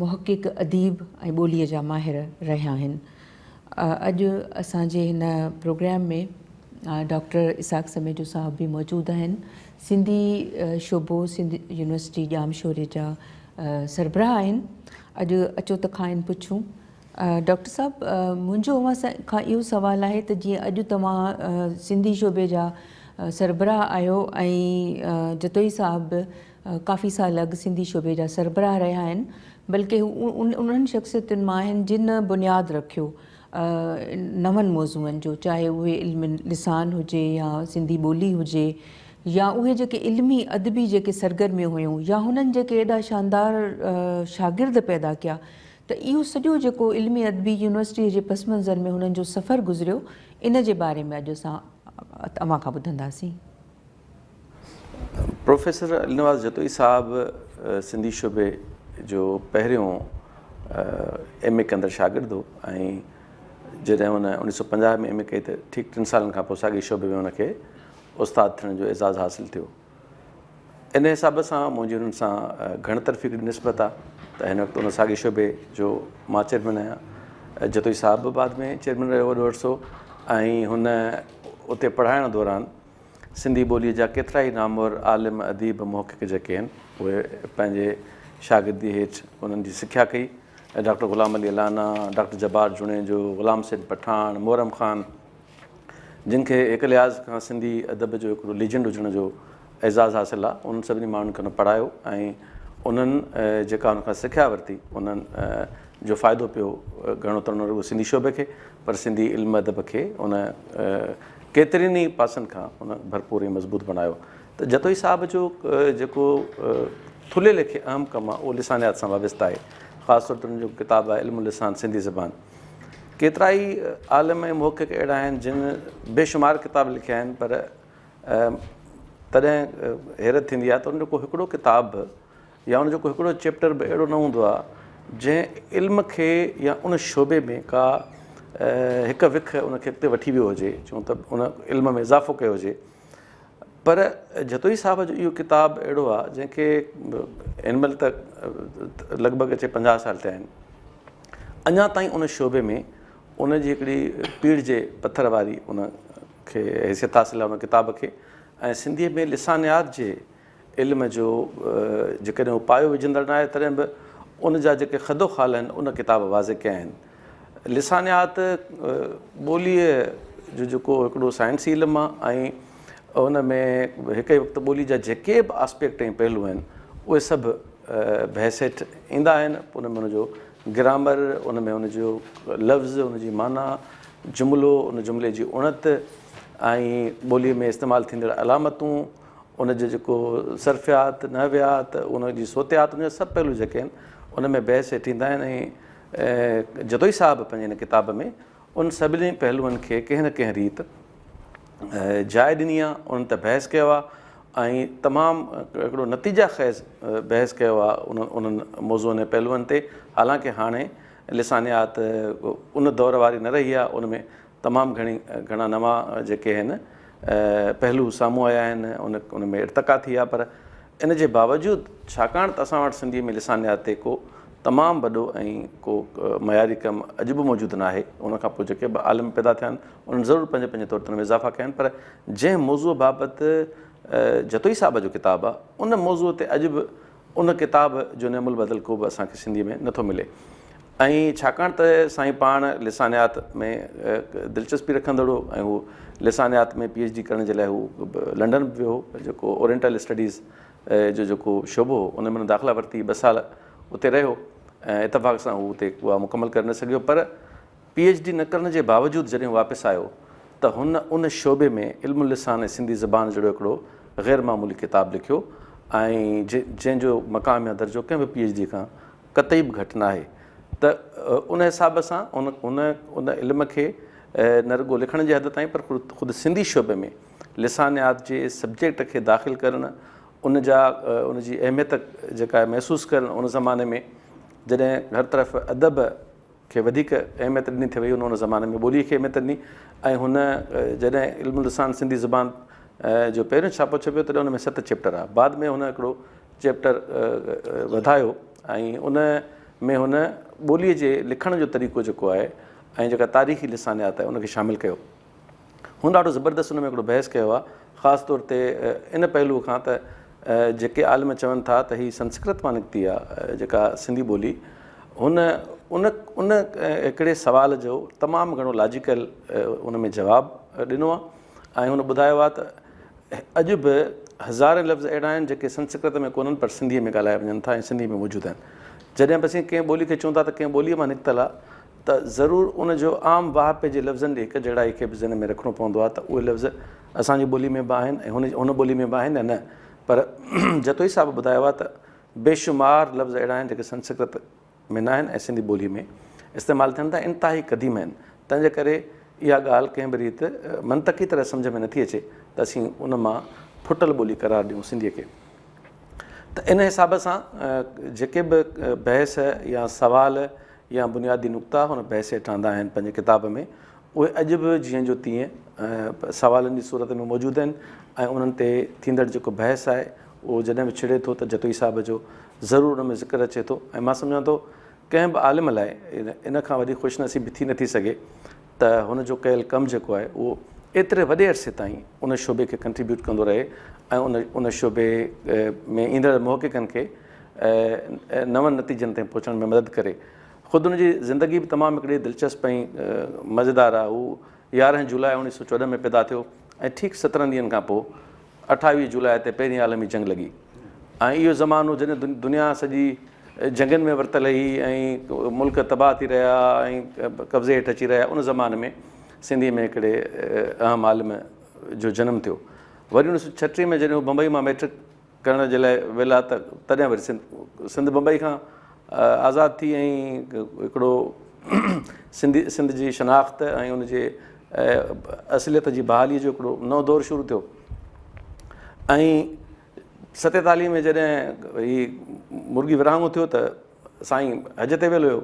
محقق، اديب ۽ ٻوليء جا ماهر رهيا آهن. اڄ اسان جي هن پروگرام ۾ ڊاڪٽر اسحاق سميجو صاحب به موجود آهن. سنڌي شعبو سنڌ يونيورسٽي ڄامشوري جا سربراهه آهن. اڄ اچو ته کانئن پڇون. ڊاڪٽر صاحب منهنجو اوهان کان اهو سوال آهي ته جيئن اڄ توهان سنڌي شعبي جا سربراهه آهيو ۽ جتوئي صاحب به ڪافي سال اڳ سنڌي شعبي جا سربراهه رهيا آهن بلڪه هو انهن شخصيتن مان آهن جن بنياد رکيو نون موضوعن جو چاهي اهي علم لسان هجي يا سنڌي ٻولي هجي يا اهي جيڪي علمي ادبي جيڪي سرگرميون هيون يا هنن جيڪي ايڏا شاندار شاگرد پيدا ڪيا ته اهو سڄو جيڪو علمي ادبي يونيورسٽيء جي پس منظر ۾ هنن جو سفر گذريو، ان جي باري ۾ اڄ اسان اوهان کان ٻڌنداسين. پروفيسر علي نواز جتوئي صاحب سنڌي شعبي جو پهريون ايم اي ڪندڙ شاگرد هو ۽ جڏهن هن 1950 ۾ ايم اي ڪئي ته ٺيڪ ٽن سالن کان پوء ساڳئي شعبي ۾ هن کي استاد ٿيڻ جو اعزاز حاصل ٿيو. ان حساب سان منهنجي انهن سان گهڻ طرفي هڪڙي نسبت آهي ته هن وقت ان ساڳئي شعبي جو مان چيئرمين آهيان. جتوئي صاحب به بعد ۾ چيئرمين رهيو وڏو عرصو ۽ هن اتي پڙهائڻ دوران سنڌي ٻوليء جا ڪيترائي نامور عالم، اديب، محقق جيڪي آهن اهي پنهنجي شاگردي هيٺ انهن جي سکيا ڪئي. ڊاڪٽر غلام علي الانا، ڊاڪٽر جبار جوڻيجو، غلام حسين پٺاڻ، محرم خان جن کي هڪ لحاظ کان سنڌي ادب جو هڪڙو ليجنڊ هجڻ جو اعزاز حاصل آهي، انهن سڀني ماڻهن کي هن پڙهايو ۽ انهن جيڪا هن کان سکيا ورتي انهن جو فائدو پيو گهڻو تڻو نه رڳو سنڌي شعبي کي پر سنڌي علم ادب کي ان ڪيترين ئي پاسن کان ان ڀرپور ۽ مضبوط بڻايو ته جتوئي صاحب جو جيڪو ٿلهي ليکي اهم ڪم آهي اهو لسانيات سان وابسته آهي خاص طور تي ان جو ڪتاب آهي علم اللسان سنڌي زبان ڪيترائي عالم ۽ محقق اهڙا آهن جن بيشمار ڪتاب لکيا آهن پر تڏهن حيرت ٿيندي آهي ته ان جو ڪو هڪڙو ڪتاب به يا ان جو ڪو هڪڙو چيپٽر به اهڙو نه هوندو آهي جنهن علم کي يا ان شعبي ۾ ڪا هڪ وک ان کي اڳتي وٺي ويو هجي چون ته ان علم ۾ اضافو ڪيو هجي پر جتوئي صاحب جو اهو ڪتاب اهڙو آهي جنهن کي هن مهل ته لڳ ڀڳ اچي 50 سال ٿيا آهن اڃا تائين ان شعبي ۾ ان جي هڪڙي پيڙهه جي پٿر واري ان کي حيثيت حاصل آهي ان ڪتاب کي ۽ سنڌيء ۾ لسانيات جي علم جو جيڪڏهن هو پايو وجهندڙ نه آهي تڏهن به ان جا جيڪي خد و خال آهن ان ڪتاب واضح ڪيا آهن. لسانيات ٻوليء جو جيڪو هڪڙو سائنسي علم آهي ۽ ان ۾ هڪ ئي وقت ٻولي جا جيڪي به آسپيڪٽ ۽ پهلو آهن اهي سڀ بحث هيٺ ايندا آهن. ان ۾ ان جو گرامر، ان ۾ ان جو لفظ، ان جي معنيٰ، جملو، ان جملي جي اڻت ۽ ٻوليء ۾ استعمال ٿيندڙ علامتون، ان جو جيڪو صرفيات، نحويات، ان جي صوتيات، ان جا سڀ پهلو جيڪي آهن ان ۾ بحث هيٺ ايندا آهن ۽ جتوئي صاحب پنهنجي هن ڪتاب ۾ ان سڀني پهلوئن کي ڪنهن نه ڪنهن ريت جاء ڏني آهي، انهن تي بحث ڪيو آهي ۽ تمام هڪڙو نتيجه خيز بحث ڪيو آهي انهن موضوعن ۽ پهلوئن تي. حالانڪه هاڻي لسانيات ان دور واري نه رهي آهي، ان ۾ تمام گهڻي گهڻا نوان جيڪي آهن پهلو سامهون آيا آهن، ان ان ۾ ارتقا ٿي آهي پر ان جي باوجود ڇاڪاڻ ته اسان وٽ سنڌيء ۾ لسانيات تي ڪو تمام وڏو ۽ ڪو معياري ڪم اڄ به موجود ناهي، ان کان پوء جيڪي به عالم پيدا ٿيا آهن انهن ضرور پنهنجي پنهنجي طور تي ان ۾ اضافا ڪيا آهن پر جنهن موضوع بابت جتوئي صاحب جو ڪتاب آهي ان موضوع تي اڄ به ان ڪتاب جو نعم البدل ڪو به اسان کي سنڌيء ۾ نٿو ملي ۽ ڇاڪاڻ ته سائين پاڻ لسانيات ۾ دلچسپي رکندڙ هو ۽ هو لسانيات ۾ پي ايڇ ڊي ڪرڻ جي لاء هو لنڊن به ويو هو جيڪو اورينٽل اسٽڊيز جو جيڪو شعبو هو ان ۾ هن داخلا ورتي ٻه سال اتي رهيو ۽ اتفاق سان هو اتي اها مڪمل ڪري نه سگهيو پر پي ايڇ ڊي نه ڪرڻ جي باوجود جڏهن هو واپس آيو ته هن ان شعبي ۾ علم اللسان ۽ سنڌي زبان جهڙو هڪڙو غير معمولي ڪتاب لکيو ۽ جنهن جو مقام يا درجو ڪنهن به پي ايڇ ڊي کان قطعي به گهٽ ناهي ته ان حساب سان ان ان ان علم کي نه رڳو لکڻ جي حد تائين پر خود سنڌي شعبي ۾ لسانيات جي سبجيڪٽ کي داخل ڪرڻ ان جا ان جي اهميت جيڪا محسوس ڪرڻ ان زماني ۾ جڏهن هر طرف ادب کي وڌيڪ اهميت ڏني ٿي وئي هن ان زماني ۾ ٻوليء کي اهميت ڏني ۽ هن جڏهن علم اللسان سنڌي زبان جو پهريون ڇاپو ڇپيو تڏهن ان ۾ ست چيپٽر هئا بعد ۾ هن هڪڙو چيپٽر وڌايو ۽ ان ۾ هن ٻوليء جي لکڻ جو طريقو جيڪو آهي ۽ جيڪا تاريخي لسانيات آهي ان کي شامل ڪيو. هن ڏاڍو زبردست ان ۾ هڪڙو بحث ڪيو آهي، خاص طور تي ان پهلوء کان ته جيڪي عالم چون ٿا ته هي سنسڪرت مان نڪتي آهي جيڪا سنڌي ٻولي، هن ان ان هڪڙي سوال جو تمام گهڻو لاجيڪل ان ۾ جواب ڏنو آهي ۽ هن ٻڌايو آهي ته اڄ به هزارين لفظ اهڙا آهن جيڪي سنسڪرت ۾ ڪونهن پر سنڌيء ۾ ڳالهايا وڃن ٿا ۽ سنڌيء ۾ موجود آهن. جڏهن به اسين ڪنهن ٻولي کي چون ٿا ته ڪنهن ٻوليء مان نڪتل آهي ته ضرور ان جو عام واهپي جي لفظن جي هڪ جهڙائي کي به ذهن ۾ رکڻو پوندو آهي ته اهي لفظ اسان جي ٻولي ۾ به آهن ۽ هن هن ٻولي ۾ به آهن يا نه پر جتوئي صاحب ٻڌايو آهي ته بيشمار لفظ اهڙا آهن جيڪي سنسڪرت ۾ نه آهن ۽ سنڌي ٻولي ۾ استعمال ٿين ٿا انتهائي قديم آهن تنهن جي ڪري اها ڳالهه ڪنهن به ريت منطقي طرح سمجهه ۾ نٿي اچي ته اسين ان مان ڦٽل ٻولي قرار ڏيون سنڌيء کي ته ان حساب سان جيڪي به بحث يا سوال يا بنيادي نقطا هن بحث هيٺ آندا آهن پنهنجي ڪتاب ۾ اهي اڄ به جيئن جو تيئن سوالن جي صورت ۾ موجود آهن ۽ انهن تي ٿيندڙ جيڪو بحث آهي اهو جڏهن به ڇڙي ٿو ته جتوئي صاحب جو ضرور ان ۾ ذڪر اچي ٿو ۽ مان سمجهان ٿو ڪنهن به عالم لاء ان کان وڏي خوش نصيبي ٿي نٿي سگهي ته هن جو ڪيل ڪم جيڪو آهي اهو ايتري وڏي عرصي تائين ان شعبي کي ڪنٽريبيوٽ ڪندو رهي ۽ ان ان شعبي ۾ ايندڙ محققن کي نون نتيجن تائين پهچڻ ۾ مدد ڪري. خود ان جي زندگي به تمام هڪڙي دلچسپ ۽ مزيدار آهي. هو 11 جولاء 1914 ۾ پيدا ٿيو ۽ ٺيڪ 17 ڏينهن کان پوء 28 جولاء تي پهرين عالمي جنگ لڳي ۽ اهو زمانو جڏهن دنيا سڄي جنگن ۾ ورتل هئي ۽ ملڪ تباهه ٿي رهيا ۽ قبضي هيٺ اچي رهيا ان زماني ۾ سنڌي ۾ هڪڙي اهم عالم جو جنم ٿيو. وري 1936 ۾ جڏهن هو بمبئي مان مئٽرڪ ڪرڻ جي لاء ويلا ته تڏهن وري سنڌ سنڌ بمبئي کان آزاد ٿي ۽ هڪڙو سنڌي سنڌ جي شناخت ۽ ان جي اصليت جي بحالي جو هڪڙو نئون دور شروع ٿيو ۽ 47 ۾ جڏهن هي مرغي ورهاڱو ٿيو ته سائين حج تي ويل هيو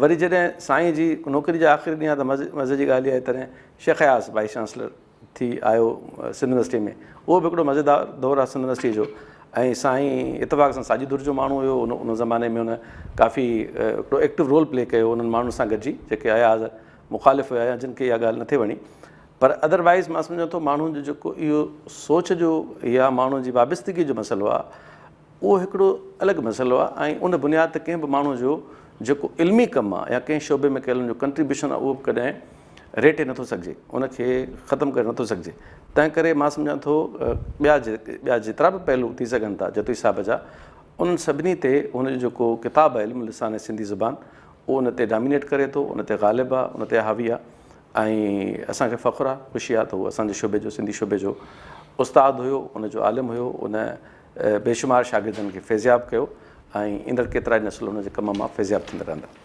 وري جڏهن سائين جي نوڪري جا آخري ڏينهن ته مزي جي ڳالهه اها آهي تڏهن شيخ اياز وائيس چانسلر ٿي آيو سنڌ يونيورسٽي ۾ اهو به هڪڙو مزيدار دور آهي سنڌ يونيورسٽي جو ۽ سائين اتفاق سان ساڄي ڌر جو ماڻهو هيو ان ان زماني ۾ هن ڪافي هڪڙو ايڪٽو رول پلي ڪيو انهن ماڻهن سان گڏجي جيڪي اياز مخالف هيا يا جن کي اها ڳالهه نٿي وڻي پر ادروائز مان سمجهان ٿو ماڻهن جو جيڪو اهو سوچ جو يا ماڻهن جي وابستگي جو مسئلو آهي اهو هڪڙو الڳ مسئلو آهي ۽ ان بنياد تي ڪنهن به ماڻهو جو جيڪو علمي ڪم آهي يا ڪنهن شعبي ۾ ڪيل ان جو ڪنٽريبيوشن آهي اهو به ڪڏهن ريٽي نٿو سگهجي ان کي ختم ڪري نٿو سگهجي تنهن ڪري مان سمجهان ٿو ٻيا ٻيا جيترا به پهلو ٿي سگهن ٿا جتوئي صاحب جا انهن سڀني تي هن جو جيڪو ڪتاب آهي علم لسان ۽ سنڌي زبان اهو ان تي ڊامينيٽ ڪري ٿو ان تي غالب آهي ان تي حاوي آهي ۽ اسان کي فخر آهي خوشي آهي ته هو اسان جي شعبي جو سنڌي شعبي جو استاد هيو ان جو عالم هيو ان بيشمار شاگردن کي فيضياب ڪيو ۽ ايندڙ ڪيترائي نسل ان جي ڪم مان فيضياب ٿيندا رهندا.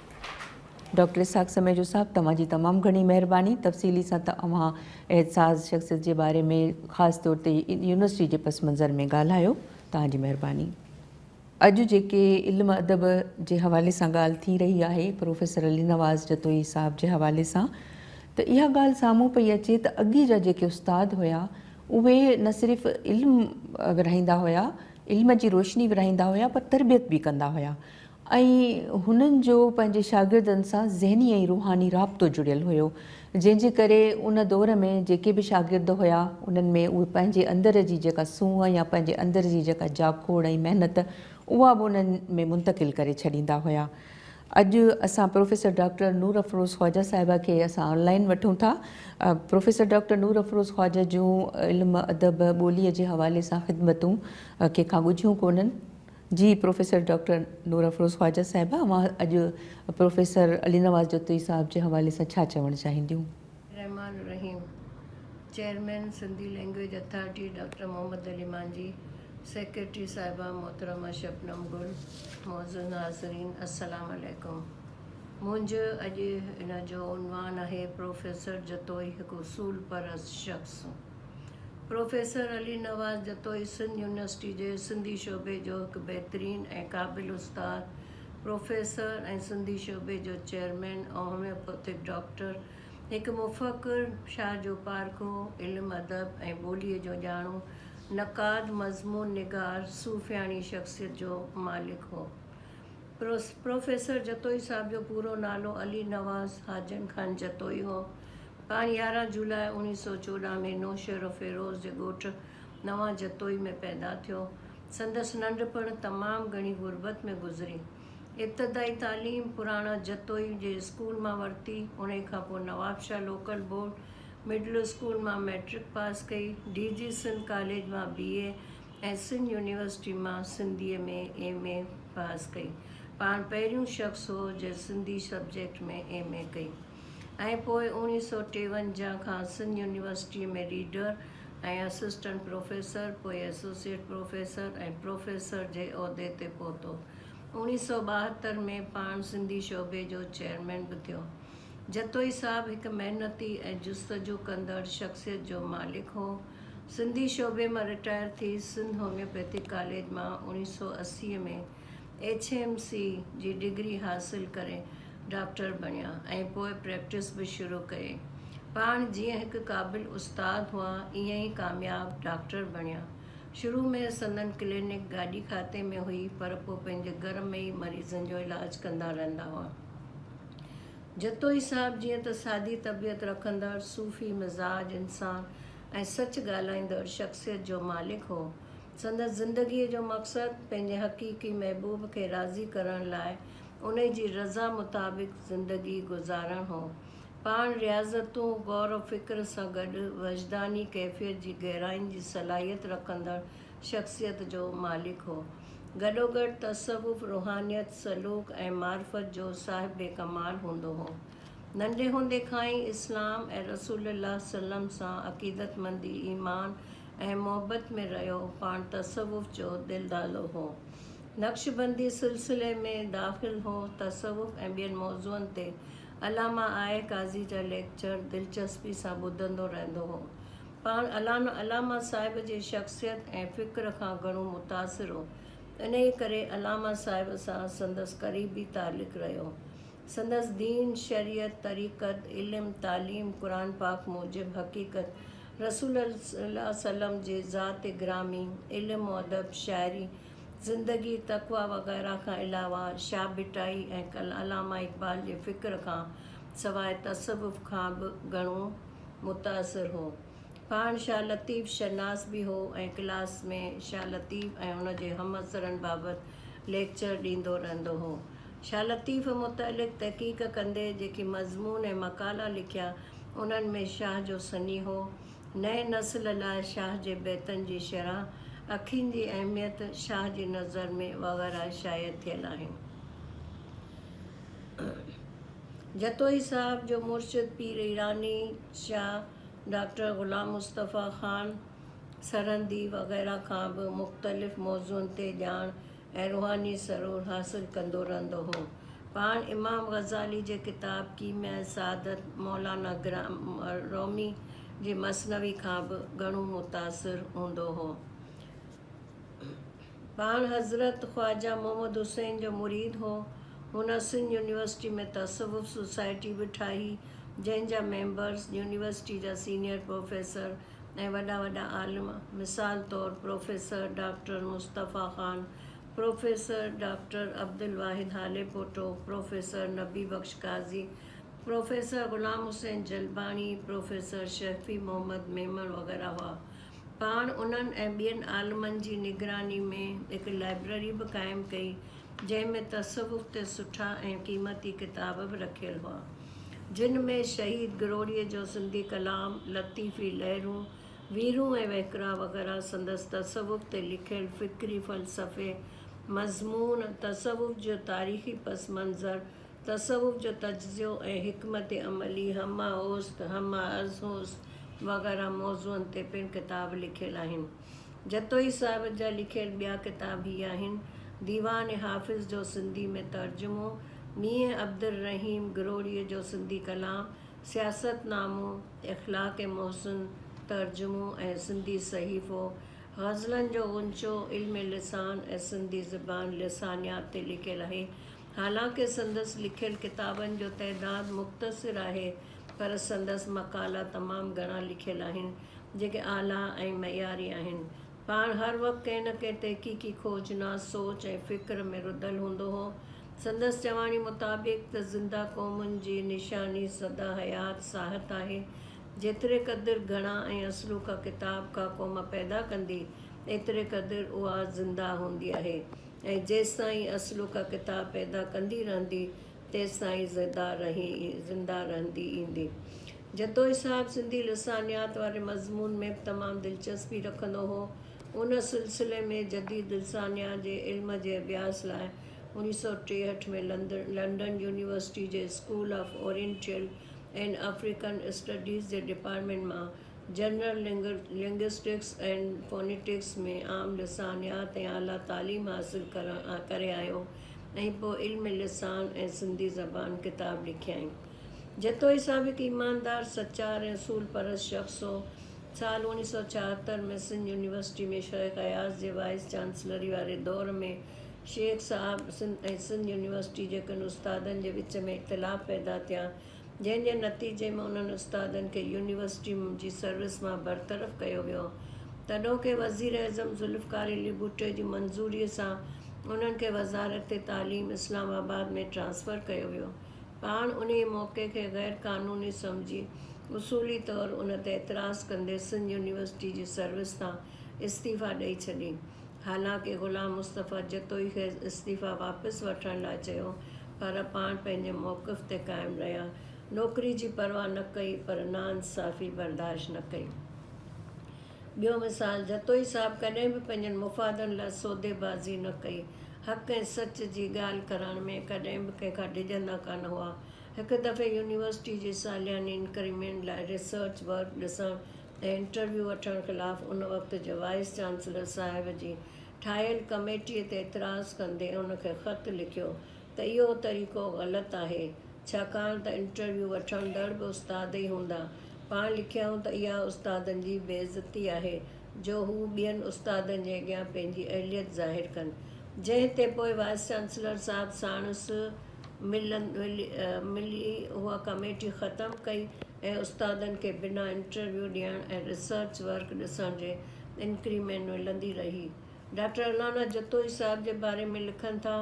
ڊاڪٽر اسحاق سميجو صاحب توهان جي تمام گهڻي مهرباني تفصيلي سان ته اوهان احساس شخصيت جي باري ۾ خاص طور تي يونيورسٽي جي پس منظر ۾ ڳالهايو توهان جي مهرباني. اڄ جيڪي علم ادب جي حوالي سان ڳالهه ٿي رهي آهي پروفيسر علي نواز جتوئي صاحب جي حوالي سان ته اها ڳالهه سامهون پئي اچي ته اڳي جا جيڪي استاد هيا اهي نه صرف علم ورهائيندا هيا علم جي روشني ورهائيندا هيا پر تربيت به ڪندا هيا ۽ هنن جو پنهنجي شاگردن سان ذهني ۽ روحاني رابطو جڙيل هيو، جنهن جي ڪري ان دور ۾ جيڪي به شاگرد هيا، انهن ۾ اهي پنهنجي اندر جي جيڪا سونهن يا پنهنجي اندر جي جيڪا جاکوڙ ۽ محنت اها به انهن ۾ منتقل ڪري ڇڏيندا هيا. اڄ اسان پروفيسر ڊاڪٽر نور افروز خواجه صاحبه کي اسان آن لائين وٺون ٿا. پروفيسر ڊاڪٽر نور افروز خواجه جون علم، ادب، ٻوليء جي حوالي سان خدمتون ڪنهن کان ڳجهيون ڪونهن. جي پروفيسر ڊاڪٽر نور افروز خواجه صاحبه اوهان اڄ پروفيسر علي نواز جتوئي صاحب جي حوالي سان ڇا چوڻ چاهينديون؟ Rehman Rahim, chairman Sindhi language authority doctor Muhammad Ali Manjhi, secretary صاحبه محترمه شبنم گل، معزز حاضرين السلام عليڪم. منهنجو اڄ ان جو عنوان آهي پروفيسر جتوئي هڪ اصول پرست شخص. پروفيسر علي نواز جتوئي سنڌ يونيورسٽي جي سنڌي شعبي جو هڪ بهترين ۽ قابل استاد، پروفيسر ۽ سنڌي شعبي جو چيئرمين ۽ هوميوپيٿڪ ڊاڪٽر، هڪ مفڪر، شاهه جو پارکو، علم ادب ۽ ٻوليء جو ڄاڻو، نقاد، مضمون نگار، صوفياڻي شخصيت جو مالڪ هو. پروفيسر جتوئي صاحب جو پورو نالو علي نواز حاجن خان جتوئي هو. پاڻ 11 جولاء 1914 ۾ نوشهروفيروز جي ڳوٺ نوان جتوئي ۾ پيدا ٿيو. سندس ننڍپڻ تمام گهڻي غربت ۾ گذري. ابتدائي تعليم پراڻا جتوئي جي اسڪول مان ورتي. انهي کان پوء Nawabshah local board middle school مان مئٽرڪ پاس ڪئي. ڊي جي سنڌ ڪاليج مان بي اي ۽ سنڌ يونيورسٽي مان سنڌيء ۾ ايم اي پاس ڪئي. پاڻ پهريون شخص هو جنهن سنڌي سبجيڪٽ ۾ ايم اي ڪئي ۽ پوء 1953 کان سنڌ يونيورسٽيء ۾ ريڊر ۽ اسسٽنٽ پروفيسر، پوء ايسوسيئيٽ پروفيسر ۽ پروفيسر جي عهدي تي پهتو. 1972 ۾ پاڻ سنڌي شعبي جو چيئرمين به ٿيو. جتوئي صاحب هڪ محنتي ۽ جستجو ڪندڙ شخصيت جو مالڪ هو. سنڌي شعبي مان رٽائر ٿي سنڌ هوميوپيٿڪ ڪاليج مان 1980 ۾ ايڇ ايم سي جي ڊگري حاصل ڪري ڊاڪٽر بڻيا ۽ پوء پريڪٽس به شروع ڪئي. پاڻ جيئن هڪ قابل استاد هئا ايئن ئي ڪامياب ڊاڪٽر بڻيا. شروع ۾ سندن ڪلينڪ گاڏي کاتي ۾ هئي پر پوء پنهنجي گهر ۾ ئي مريضن جو علاج ڪندا رهندا هئا. جتوئي صاحب جيئن ته سادي طبيعت رکندڙ، صوفي مزاج انسان ۽ سچ ڳالهائيندڙ شخصيت جو مالڪ هو. سندس زندگيء جو مقصد پنهنجي حقيقي محبوب کي راضي ڪرڻ لاء انهي جي رضا مطابق زندگي گذارڻ هو. پاڻ رياضتون، غور و فڪر سان گڏ وجداني ڪيفيت جي گهراين جي صلاحيت رکندڙ شخصيت جو مالڪ هو. گڏوگڏ تصوف، روحانيت، سلوڪ ۽ معرفت جو صاحب ڪمال هوندو هو. ننڍي هوندي کان ئي اسلام ۽ رسول الله صلعم سان عقيدتمندي، ايمان ۽ محبت ۾ رهيو. پاڻ تصوف جو دلدادو هو. نقشبندي سلسلي ۾ داخل هو. تصوف ۽ ٻين موضوعن تي علامه آء قاضي جا ليڪچر دلچسپي سان ٻڌندو رهندو هو. پاڻ علامه صاحب جي شخصيت ۽ فڪر کان گهڻو متاثر هو. انهيء ڪري علامه صاحب سان سندس قريبي تعلق رهيو. سندس دين، شريعت، طريقت، علم، تعليم، قرآن پاڪ موجب حقيقت، رسول الله صلعم جي ذات گرامي، علم و ادب، شاعري، زندگي، تقويٰ وغيره کان علاوه شاهه ڀٽائي ۽ علامه اقبال جي فڪر کان سواء تصوف کان به گهڻو متاثر هو. پاڻ شاهه لطيف شناس به هو ۽ ڪلاس ۾ شاهه لطيف ۽ ان جي همعصرن بابت ليڪچر ڏيندو رهندو هو. شاهه لطيف متعلق تحقيق ڪندي جيڪي مضمون ۽ مقالا لکيا، انهن ۾ شاهه جو سنيهو، نئين نسل لاء شاهه جي بيتن جي شرح، اکين جي اهميت شاهه جي نظر ۾ وغيره شايع ٿيل آهن. جتوئي صاحب جو مرشد پير ايراني شاهه، ڊاڪٽر غلام مصطفيٰ خان سرهندي وغيره کان به مختلف موضوعن تي ڄاڻ ۽ روحاني سرور حاصل ڪندو رهندو هو. پاڻ امام غزالي جي ڪتاب ڪيمياء سعادت، مولانا رومي جي مثنوي کان به گهڻو متاثر هوندو هو. پاڻ حضرت خواجه محمد حسين جو مريد هو. هن سنڌ يونيورسٽي ۾ تصوف سوسائٽي به ٺاهي، جنهن جا ميمبرز يونيورسٽي جا سينيئر پروفيسر ۽ وڏا وڏا عالم، مثال طور professor doctor Mustafa Khan, professor doctor Abdul Wahid Halepoto, professor Nabi Bakhsh Qazi, professor Ghulam Hussain Jalbani, professor Shafi Muhammad Memon وغيره هئا. پاڻ انهن ۽ ٻين عالمن جي نگراني ۾ هڪ لائبرري به قائم ڪئي، جنهن ۾ تصوف تي سٺا ۽ قيمتي ڪتاب به رکيل هئا، جن ۾ شهيد گرهوڙيء جو سنڌي ڪلام، لطيفي لهرون، ويرون ۽ وهڪرا وغيره سندس تصوف تي لکيل فڪري فلسفي مضمون، تصوف جو تاريخي پس منظر، تصوف جو تجزيو ۽ حڪمت عملي، همه اوست، همه از هوست وغيره موضوعن تي پڻ ڪتاب لکيل آهن. جتوئي صاحب جا لکيل ٻيا ڪتاب هي آهن، ديوان حافظ جو سنڌي ۾ ترجمو، ميين عبدالرحيم گرهوڙيء جو سنڌي ڪلام، سياست نامو، اخلاق محسن، ترجمو ۽ سنڌي صحيفو، غزلن جو غنچو، علم لسان ۽ سنڌي زبان لسانيات تي لکيل آهي. حالانڪه سندس لکيل ڪتابن جو تعداد مختصر آهي پر سندس مقالا تمام گهڻا لکيل آهن جيڪي اعليٰ ۽ معياري آهن. پاڻ هر وقت ڪنهن نه ڪنهن تحقيقي کوجنا، سوچ ۽ فڪر ۾ رڌل هوندو هو. سندس چواڻي مطابق ته زنده قومن جي نشاني سدا حيات ساهت آهي. جيتري قدر گهڻا ۽ اصلوڪا ڪتاب ڪا قوم پيدا ڪندي، ايتري قدر اها زنده هوندي آهي. ۽ جيستائين اصلوڪا ڪتاب پيدا ڪندي رهندي، تيستائين زنده رهندي ايندي. جتوئي صاحب سنڌي لسانيات واري مضمون ۾ به تمام دلچسپي رکندو هو. ان سلسلي ۾ جديد لسانيات جي علم جي اڀياس لاء 1963 ۾ لنڊن يونيورسٽي جي school of oriental and African studies جي ڊپارٽمينٽ مان جنرل لنگئسٽڪس اينڊ فونيٽڪس ۾ عام لسانيات ۽ اعليٰ تعليم حاصل ڪري آيو ۽ پوء علم لسان ۽ سنڌي زبان ڪتاب لکيائين. جتوئي صاحب هڪ ايماندار، سچار ۽ اصول پرست شخص هو. سال 1976 ۾ سنڌ يونيورسٽي ۾ شيخ اياز جي وائيس چانسلري واري دور ۾ شيخ صاحب ۽ سنڌ يونيورسٽي جي ڪن استادن جي وچ ۾ اختلاف پيدا ٿيا جنهن جي نتيجي ۾ انهن استادن کي يونيورسٽي جي سروس مان برطرف ڪيو ويو. تڏهوڪي وزيراعظم ذوالفقار علي ڀٽي جي منظوري سان انهن کي وزارت تعليم اسلام آباد ۾ ٽرانسفر ڪيو ويو. پاڻ انهيء موقعي کي غير قانوني سمجهي اصولي طور ان تي اعتراض ڪندي سنڌ يونيورسٽي جي سروس تان استعيفيٰ ڏئي ڇڏي. حالانڪه غلام مصطفيٰ جتوئي کيس استعيفيٰ واپس وٺڻ لاء چيو. پر پاڻ پنهنجي موقف تي قائم رهيا. نوڪري جي پرواهه نه ڪئي پر ناانصافي برداشت نه ڪئي. ٻيو مثال، جتوئي صاحب ڪڏهن به پنهنجن مفادن لاء سوديبازي نه ڪئي. حق ۽ سچ جي ڳالهه ڪرڻ ۾ ڪڏهن به ڪنهن کان ڊڄندا ڪانه هئا. هڪ دفعي يونيورسٽي جي سالياني انڪريمينٽ لاء ريسرچ ورڪ ڏسڻ ۽ انٽرويو وٺڻ خلاف ان وقت جي وائيس چانسلر صاحب جي ٺاهيل ڪميٽيء تي اعتراض ڪندي ان کي خط لکيو ته اهو طريقو غلط آهي، ڇاڪاڻ ته انٽرويو وٺندڙ به استاد ئي هوندا. پاڻ لکيائون ته اها استادن جي بي عزتي آهي جو هو ٻين استادن جي اڳيان پنهنجي اهليت ظاهر ڪن. جنهن تي پوء وائيس چانسلر صاحب ساڻس ملي اها ڪميٽي ختم ڪئي ۽ استادن کي بنا انٽرويو ڏيڻ ۽ ريسرچ ورڪ ڏسڻ جي انڪريمينٽ ملندي رهي. ڊاڪٽر الانا جتوئي صاحب جي باري ۾ لکن ٿا،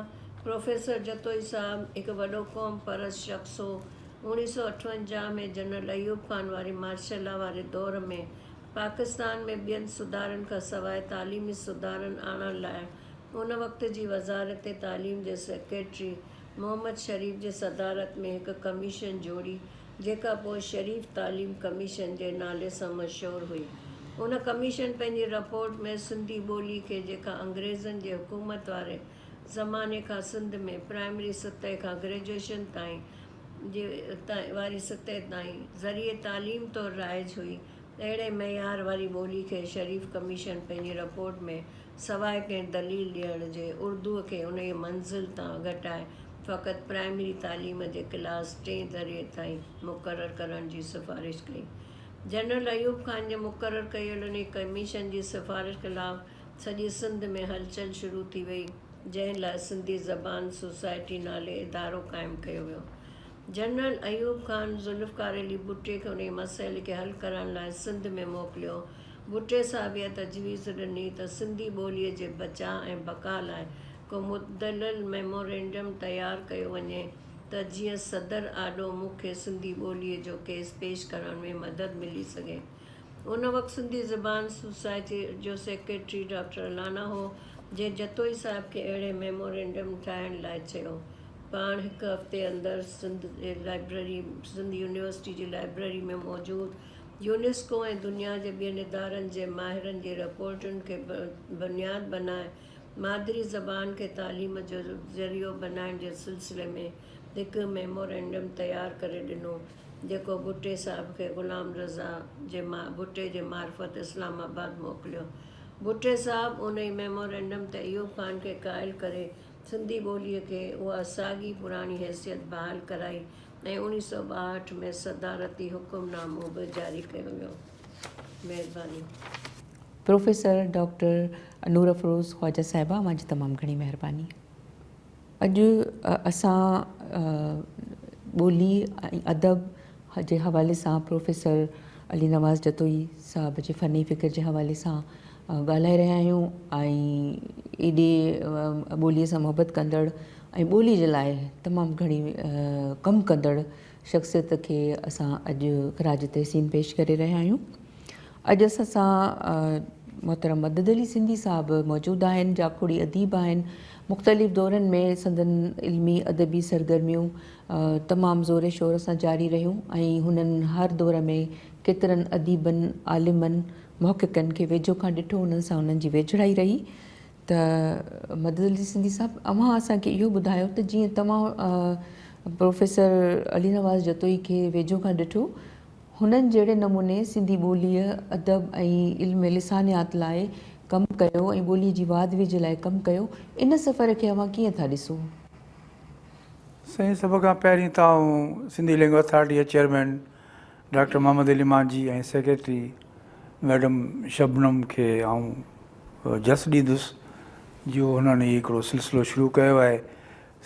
پروفيسر جتوئي صاحب هڪ وڏو قوم پرست شخص هو. 1958 ۾ جنرل ايوب خان واري مارشل لا واري دور ۾ پاڪستان ۾ ٻين سڌارن کان سواء تعليمي سڌارن آڻڻ لاء ان وقت جي وزارت تعليم جي سيڪريٽري محمد شريف جي صدارت ۾ هڪ ڪميشن جوڙي جيڪا پوء شريف تعليم ڪميشن جي نالي سان مشهور هئي. ان ڪميشن پنهنجي رپورٽ ۾ سنڌي ٻولي کي جيڪا انگريزن جي حڪومت واري زماني کان سنڌ ۾ پرائمري سطح کان گريجوئيشن تائين جي واري سطح تائين ذريعي تعليم طور رائج هئي اهڙي معيار واري ٻولي کي شريف ڪميشن پنهنجي رپورٽ ۾ سواء ڪنهن دليل ڏيڻ جي اردوء کي انهيء منزل تان گهٽائي فقط پرائمري تعليم جي ڪلاس ٽئين درجي تائين مقرر ڪرڻ جي سفارش ڪئي. جنرل ايوب خان جي مقرر ڪيل انهيء ڪميشن جي سفارش خلاف سڄي سنڌ ۾ هلچل شروع ٿي وئي، جنهن لاء سنڌي زبان سوسائٽي نالي ادارو قائم ڪيو ويو. جنرل ايوب خان ذوالفقار علي ڀٽي کي انهيء مسئلي کي حل ڪرڻ لاء سنڌ ۾ موڪليو. ڀٽي صاحب اها تجويز ڏني ته سنڌي ٻوليء جي بچاء ۽ بقا لاء ڪو مدلل ميمورينڊم تيار ڪيو وڃي ته جيئن صدر آڏو مون کي سنڌي ٻوليء جو ڪيس پيش ڪرڻ ۾ مدد ملي سگهي. ان وقت سنڌي زبان سوسائٽيء جو سيڪريٽري ڊاڪٽر الانا هو، جنهن جتوئي صاحب کي اهڙي ميمورينڊم ٺاهڻ لاء چيو. پاڻ هڪ هفتي اندر سنڌ جي لائبريري، سنڌ يونيورسٽي جي لائبريري ۾ موجود يونيسڪو ۽ دنيا جي ٻين ادارن جي ماهرن جي رپورٽن کي بنياد بنائي مادري زبان کي تعليم جو ذريعو بنائڻ جي سلسلي ۾ هڪ ميمورينڊم تيار ڪري ڏنو جيڪو ڀٽي صاحب کي غلام رضا جي ڀٽي جي معرفت اسلام آباد موڪليو. ڀٽي صاحب انهي ميمورينڊم تي ايوب خان کي قائل ڪري سنڌي ٻوليء کي اها ساڳي پراڻي حيثيت بحال ڪرائي ۽ 1962 ۾ صدارتي حڪم نامو به جاري ڪيو ويو. مهرباني. پروفيسر ڊاڪٽر نور افروز خواجه صاحبه اوهان جي تمام گهڻي مهرباني. اڄ اسان ٻولي ۽ ادب جي حوالي سان پروفيسر علي نواز جتوئي صاحب جي فني فڪر جي حوالي سان ڳالهائي رهيا آهيون ۽ ايڏي ٻوليء سان محبت ڪندڙ ۽ ٻولي جي لاء تمام گهڻي ڪم ڪندڙ شخصيت کي اسان اڄ خراج تحسين پيش ڪري رهيا آهيون. اڄ اسان سان محترم مدد علي سنڌي صاحب موجود آهن، جاکوڙي اديب آهن، مختلف دورن ۾ سندن علمي ادبي سرگرميون تمام زور شور سان جاري رهيون ۽ هنن هر دور ۾ ڪيترن اديبن، عالمن، محققن کي ويجهو کان ڏٺو، انهن سان انهن جي ويجهڙائي رهي ته مدد علي سنڌي صاحب اوهان اسان کي اهو ٻڌايو ته جيئن توهان پروفيسر علي نواز جتوئي کي ويجهو کان ڏٺو هنن جهڙي نموني سنڌي ٻوليء، ادب ۽ علم لسانيات لاء ڪم ڪيو ۽ ٻوليء جي واڌ ويجهه لاء ڪم ڪيو، ان سفر کي اوهان ڪيئن ٿا ڏسو؟ سائين سڀ کان پهرين ته آئون سنڌي لينگويج اٿارٽي جي chairman doctor Muhammad Ali Manjhi ۽ secretary madam Shabnam کي آئون جس ڏيندس جو هنن هي هڪڙو سلسلو شروع ڪيو آهي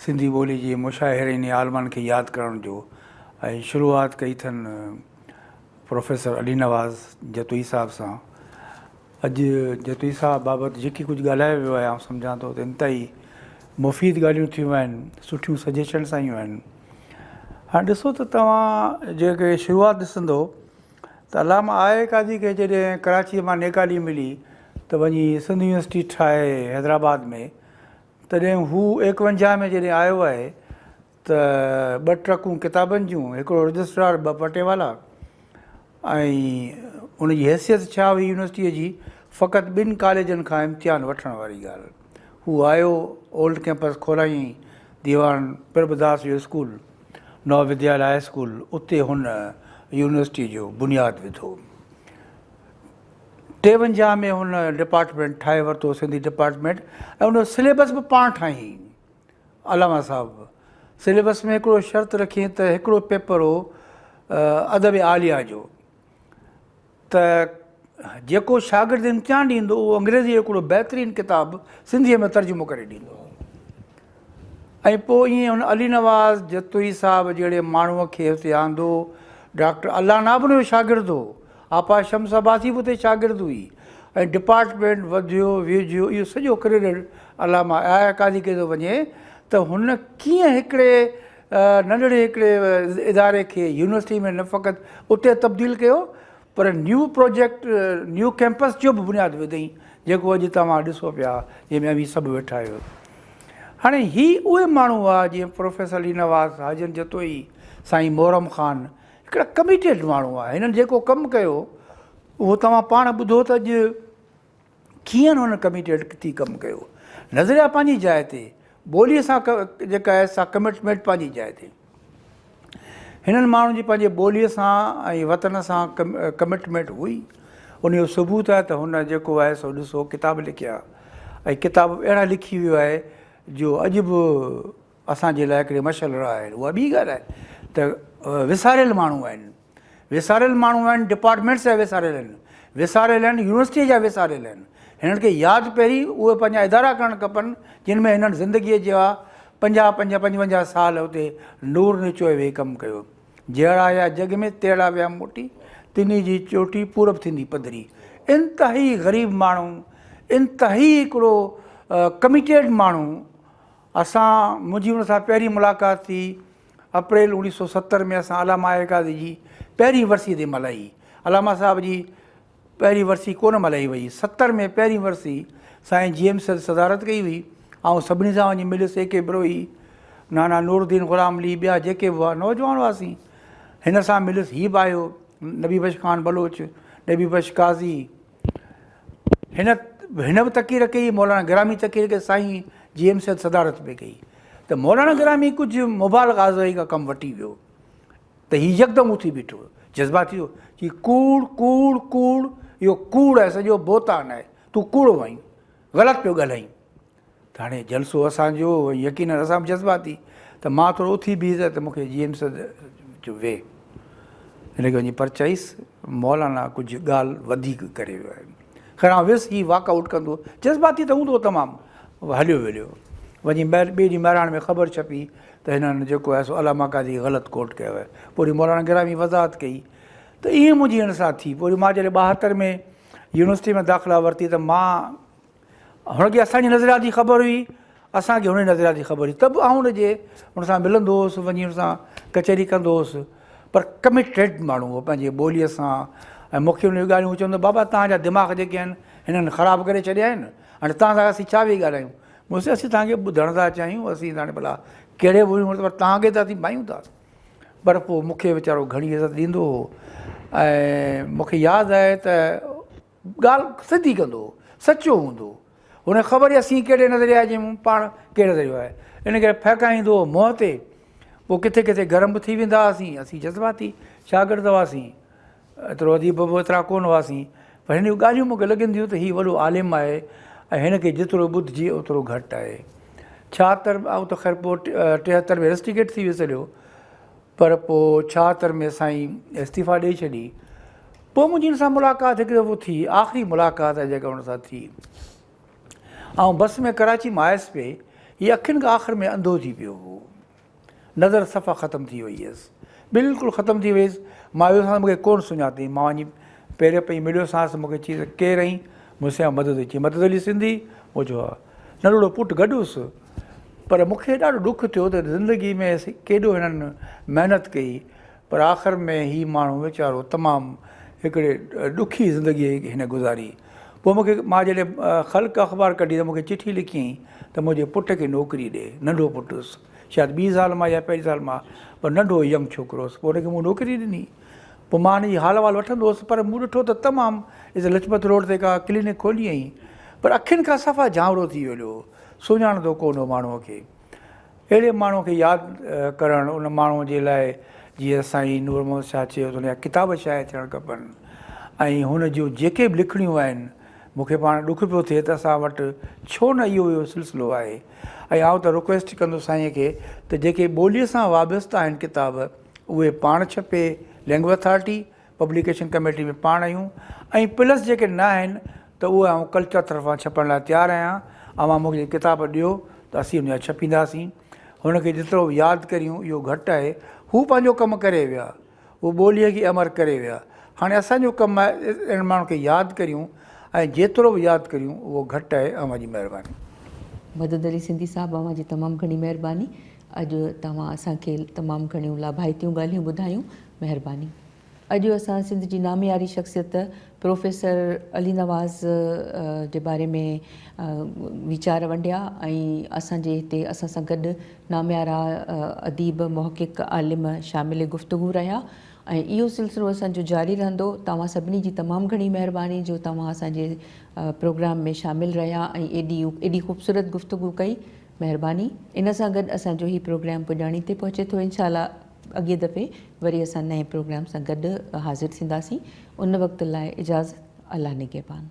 سنڌي ٻولي جي مشاهيرين ۽ عالمن کي ياد ڪرڻ جو ۽ شروعات ڪئي اٿن پروفيسر علي نواز جتوئي صاحب سان. اڄ جتوئي صاحب بابت جيڪي ڪجهه ڳالهايو ويو آهي آئون سمجهان ٿو ته انتهائي مفيد ڳالهيون ٿيون آهن، سٺيون سجيشنس آيون آهن. هاڻي ڏسو ته توهان جيڪي شروعات ڏسندو ته علامه آء آء قاضي کي جڏهن ڪراچيء مان نيڪالي ملي ته وڃي سنڌ يونيورسٽي ٺاهي حيدرآباد ۾ تڏهن هو ايڪونجاهه ۾ جڏهن آيو آهي ته ٻه ٽرڪون ڪتابن جون، هڪڙو رجسٽرار، ٻه پٽيوالا ۽ ان جي حيثيت ڇا هئي يونيورسٽيء جي، فقط ٻن ڪاليجن کان امتحان وٺڻ واري ڳالهه. هو آيو، اولڊ ڪئمپس کولايائين، ديوان پرڀداس جو اسڪول، نو ودياليه هاء اسڪول، اتي هن يونيورسٽيء جو بنياد وڌو. 53 ۾ هن ڊپارٽمينٽ ٺاهي ورتو، سنڌي ڊپارٽمينٽ ۽ ان جو سليبس به پاڻ ٺاهيائين. علامه صاحب سليبس ۾ هڪڙو شرط رکيائين ته هڪڙو پيپر هو ادب عاليه جو ته جيڪو شاگرد امتحان ڏيندو اهو انگريزي جو هڪڙو بهترين ڪتاب سنڌيء ۾ ترجمو ڪري ڏيندو ۽ پوء ائين هن علي نواز جتوئي صاحب جهڙي ماڻهوء کي هتي آندو. ڊاڪٽر الانا به ان جو شاگرد هو. آپا شمس عباسي به اتي شاگرد هئي ۽ ڊپارٽمينٽ وڌيو ويجهيو. اهو سڄو ڪريڊٽ علامه آء آء قاضي کي ٿو وڃي ته هن ڪيئن هڪڙي ننڍڙي هڪڙي اداري کي يونيورسٽي ۾ نه فقط اتي تبديل ڪيو پر نيو پروجيڪٽ نيو ڪئمپس جو به بنياد وڌئين جيڪو اڄ توهان ڏسو پيا جنهن ۾ اوهين سڀ ويٺا آهيو. هاڻي هي اهي ماڻهو هئا جيئن پروفيسر علي نواز، حاجن جتوئي، سائين محرم خان هڪڙا ڪميٽيڊ ماڻهو هئا. هنن جيڪو ڪم ڪيو اهو توهان پاڻ ٻڌو ته اڄ ڪيئن هن ڪميٽيڊ ٿي ڪم ڪيو. نظريا پنهنجي جاء تي، ٻوليء سان جيڪا آهي سا ڪمٽمينٽ پنهنجي جاء تي. هنن ماڻهن جي پنهنجي ٻوليء سان ۽ وطن سان ڪمٽمينٽ هئي. ان جو ثبوت آهي ته هن جيڪو آهي سو ڏسو ڪتاب لکيا ۽ ڪتاب اهڙا لکي ويو آهي جو اڄ به اسان جي لاء هڪڙي مشعل راهه آهن. اها ٻي ڳالهه آهي ته وساريل ماڻهو آهن. وساريل ماڻهو آهن، ڊپارٽمينٽس جا وساريل آهن، وساريل آهن، يونيورسٽيء جا وساريل آهن. هنن کي ياد پهرين اهي پنهنجا ادارا ڪرڻ کپن جن ۾ هنن زندگيء جا پنجاهه پنج پنجونجاهه سال اتي نور نچوئي ويهي ڪم ڪيو. جهڙا آيا جڳ ۾ تهڙا ويا موٽي، تنهي جي چوٽي پورب ٿيندي پڌري. انتهائي غريب ماڻهو، انتهائي هڪڙو ڪميٽيڊ ماڻهو. اسان منهنجي ان سان پهرين ملاقات ٿي اپريل 1970 ۾ اسان علامه آء قاضي جي پهرين ورسي تي ملهائي. علامه صاحب جي پهرين ورسي ڪونه ملهائي وئي. 70 ۾ پهرين ورسي سائين جي ايم سيد صدارت ڪئي هئي. آئون سڀني سان وڃي مليس اي ڪي بروهي، نانا نور الدين غلام علي ٻيا جيڪي به هئا نوجوان هئاسين. هن سان مليس هي به آيو نبي بخش خان بلوچ، نبي بخش قاضي. هن هن به تقرير ڪئي، مولانا گرامي تقرير ڪئي، سائين جي ايم سيد صدارت به ڪئي ته مولانا گرامي ڪجهه مبالغه آزمائي کان ڪم وٺي ويو ته هي يڪدم اٿي بيٺو، جذباتي ٿيو، چي ڪوڙ ڪوڙ ڪوڙ، اهو ڪوڙ آهي، سڄو بهتان آهي، تون ڪوڙو آهين، غلط پيو ڳالهائين. ته هاڻي جلسو اسان جو هو ۽ يقينن اسان به جذباتي ته مان ٿورو اٿي بيهيس ته مون کي جي ايم سيد چيو ويهه. هن کي وڃي پرچائيس، مولانا ڪجهه ڳالهه وڌيڪ ڪري ويو آهي. خير آئون ويس، هي واڪ آئوٽ ڪندو، جذباتي ته هوندو هو تمام، هليو ويو. وڃي ٻئي ڏينهن مهراڻ ۾ خبر ڇپي ته هنن جيڪو آهي سو علامه قاضي کي غلط ڪوٽ ڪيو آهي. پوء وري مولانا گرامي وضاحت ڪئي ته ائين منهنجي هن سان ٿي. پوء وري مان جڏهن 72 ۾ يونيورسٽي ۾ داخلا ورتي ته مان هن کي اسان جي نظريات جي خبر هئي، اسان کي هن جي نظريات جي خبر هئي، ته به آئون هن جي هن سان ملندو هوس، وڃي هن سان ڪچهري ڪندو هوس، پر ڪميٽيڊ ماڻهو هو پنهنجي ٻوليء سان ۽ مون کي هن جون ڳالهيون هو چوندو هو بابا توهان جا دماغ جيڪي آهن هنن خراب ڪري ڇڏيا آهن، هاڻي توهان سان اسين ڇا ويهي ڳالهايون؟ مون چيس اسين توهان کي ٻڌڻ ٿا چاهيون، اسين هاڻي ڀلا ڪهڙي به هجون پر توهان کي ته اسين ڀانئيون ٿا. پر پوء مون کي ويچارو گهڻي عزت ڏيندو هو ۽ مون کي ياد آهي ته ڳالهه سڌي ڪندو هو، سچو هوندو هو. هن کي خبر هئي اسين ڪهڙي نظريي جا آهيون، پاڻ ڪهڙي نظريو آهي. ان ڪري ڦهڪائيندو هو منهن تي. پوء ڪٿي ڪٿي گرم به ٿي ويندا هئاسين. اسين جذباتي شاگرد هئاسين. ايترو اديب به ايترا ڪونه هئاسين. پر هن جون ڳالهيون مون کي لڳنديون ته هي وڏو عالم آهي ۽ هن کي جيترو ٻڌجي اوترو گهٽ آهي. 76 آئون ته خير پوء 73 ۾ رسٽيڪيٽ ٿي ويس هليو. پر پوء 76 ۾ سائين استعيفا ڏئي ڇڏي. پوء منهنجي هن سان ملاقات هڪ دفعو ٿي، آخري ملاقات آهي جيڪا هن سان ٿي. آئون بس ۾ ڪراچي مان آيس پئي، هي اکين کان آخر ۾ انڌو ٿي پيو هو. نظر صفا ختم ٿي وئي هيس. بلڪل ختم ٿي وئي هيس. مان ويوسانس مون کي ڪونه سڃاتائين. مان وڃي پيري پئي مليوسانس، مون کي چيس ته ڪير آهين؟ مون چيس مدد علي. چيائين مدد علي سنڌي؟ مون چيو ها. ننڍڙو پٽ گڏ هيس. پر مون کي ڏاڍو ڏک ٿيو ته زندگي ۾ ڪيڏو هنن محنت ڪئي پر آخر ۾ هي ماڻهو ويچارو تمام هڪڙي ڏکي زندگي هن گذاري. پوء مون کي مان جڏهن خلق اخبار ڪڍي ته مون کي چٺي لکيائين ته منهنجي پٽ کي نوڪري ڏي، ننڍو پٽ هيس. شايد ٻي سال مان يا پهرين سال مان پر ننڍو ينگ ڇوڪرو هوس پوء ان کي مون نوڪري ڏني پوء مان هن جي حال احوال وٺندو هوس پر مون ڏٺو ته تمام هتي لجپت روڊ تي ڪا ڪلينڪ کولي هئائين پر اکين کان صفا جهانورو ٿي ويو هو سڃاڻندو ڪونه هو ماڻهوء کي. اهڙي ماڻهوء کي ياد ڪرڻ ان ماڻهوء جي لاء جيئن سائين نور محمد شاهه چيو ته هن جا ڪتاب شايع ٿيڻ کپن ۽ هن جون جيڪي به لکڻيون آهن مون کي پاڻ ڏک پيو ٿئي ته اسان وٽ ڇو نه اهو اهو سلسلو آهي ۽ آئون ته رڪويسٽ ڪندس سائينء کي ته جيڪي ٻوليء سان وابسته آهن ڪتاب اهي پاڻ ڇپي لينگويج اٿارٽي پبليڪيشن ڪميٽي ۾ پاڻ آهيون ۽ پلس جيڪي نه آهن ته اهي آئون ڪلچر طرفان ڇپڻ لاء تيار آهيان اوهان مون کي ڪتاب ڏيو ته اسين ان جا ڇپينداسين هن کي جيترو به ياد ڪريون اهو گهٽ آهي هو پنهنجو ڪم ڪري ويا هو ٻوليء کي امر ڪري ويا هاڻي اسان جو ڪم آهي انهن ماڻهن کي ياد ڪريون ۽ جيترو به ياد ڪريون اهو گهٽ آهي اوهان جي مهرباني. مدد علي سنڌي صاحب اوهان جي تمام گهڻي مهرباني اڄ توهان اسان کي تمام گهڻيون لاڀائتيون ڳالهيون ٻڌايون مهرباني. اڄ اسان سنڌ جي نامياري شخصيت پروفيسر علي نواز جي باري ۾ ويچار ونڊيا ۽ اسان جي هتي اسان سان گڏ ناميارا اديب محقق عالم شامل گفتگو رهيا ۽ اهو سلسلو اسان جو جاري رهندو توهان سڀني جي تمام گهڻي مهرباني جو توهان اسان جي پروگرام ۾ شامل رهيا ۽ ايڏي ايڏي خوبصورت گفتگو ڪئي مهرباني ان سان گڏ اسان جو هي پروگرام پڄاڻي تي پهچي ٿو انشاء الله اڳئين دفعي وري اسان نئين پروگرام سان گڏ حاضر ٿينداسين ان وقت لاء اجازت الله نگهبان.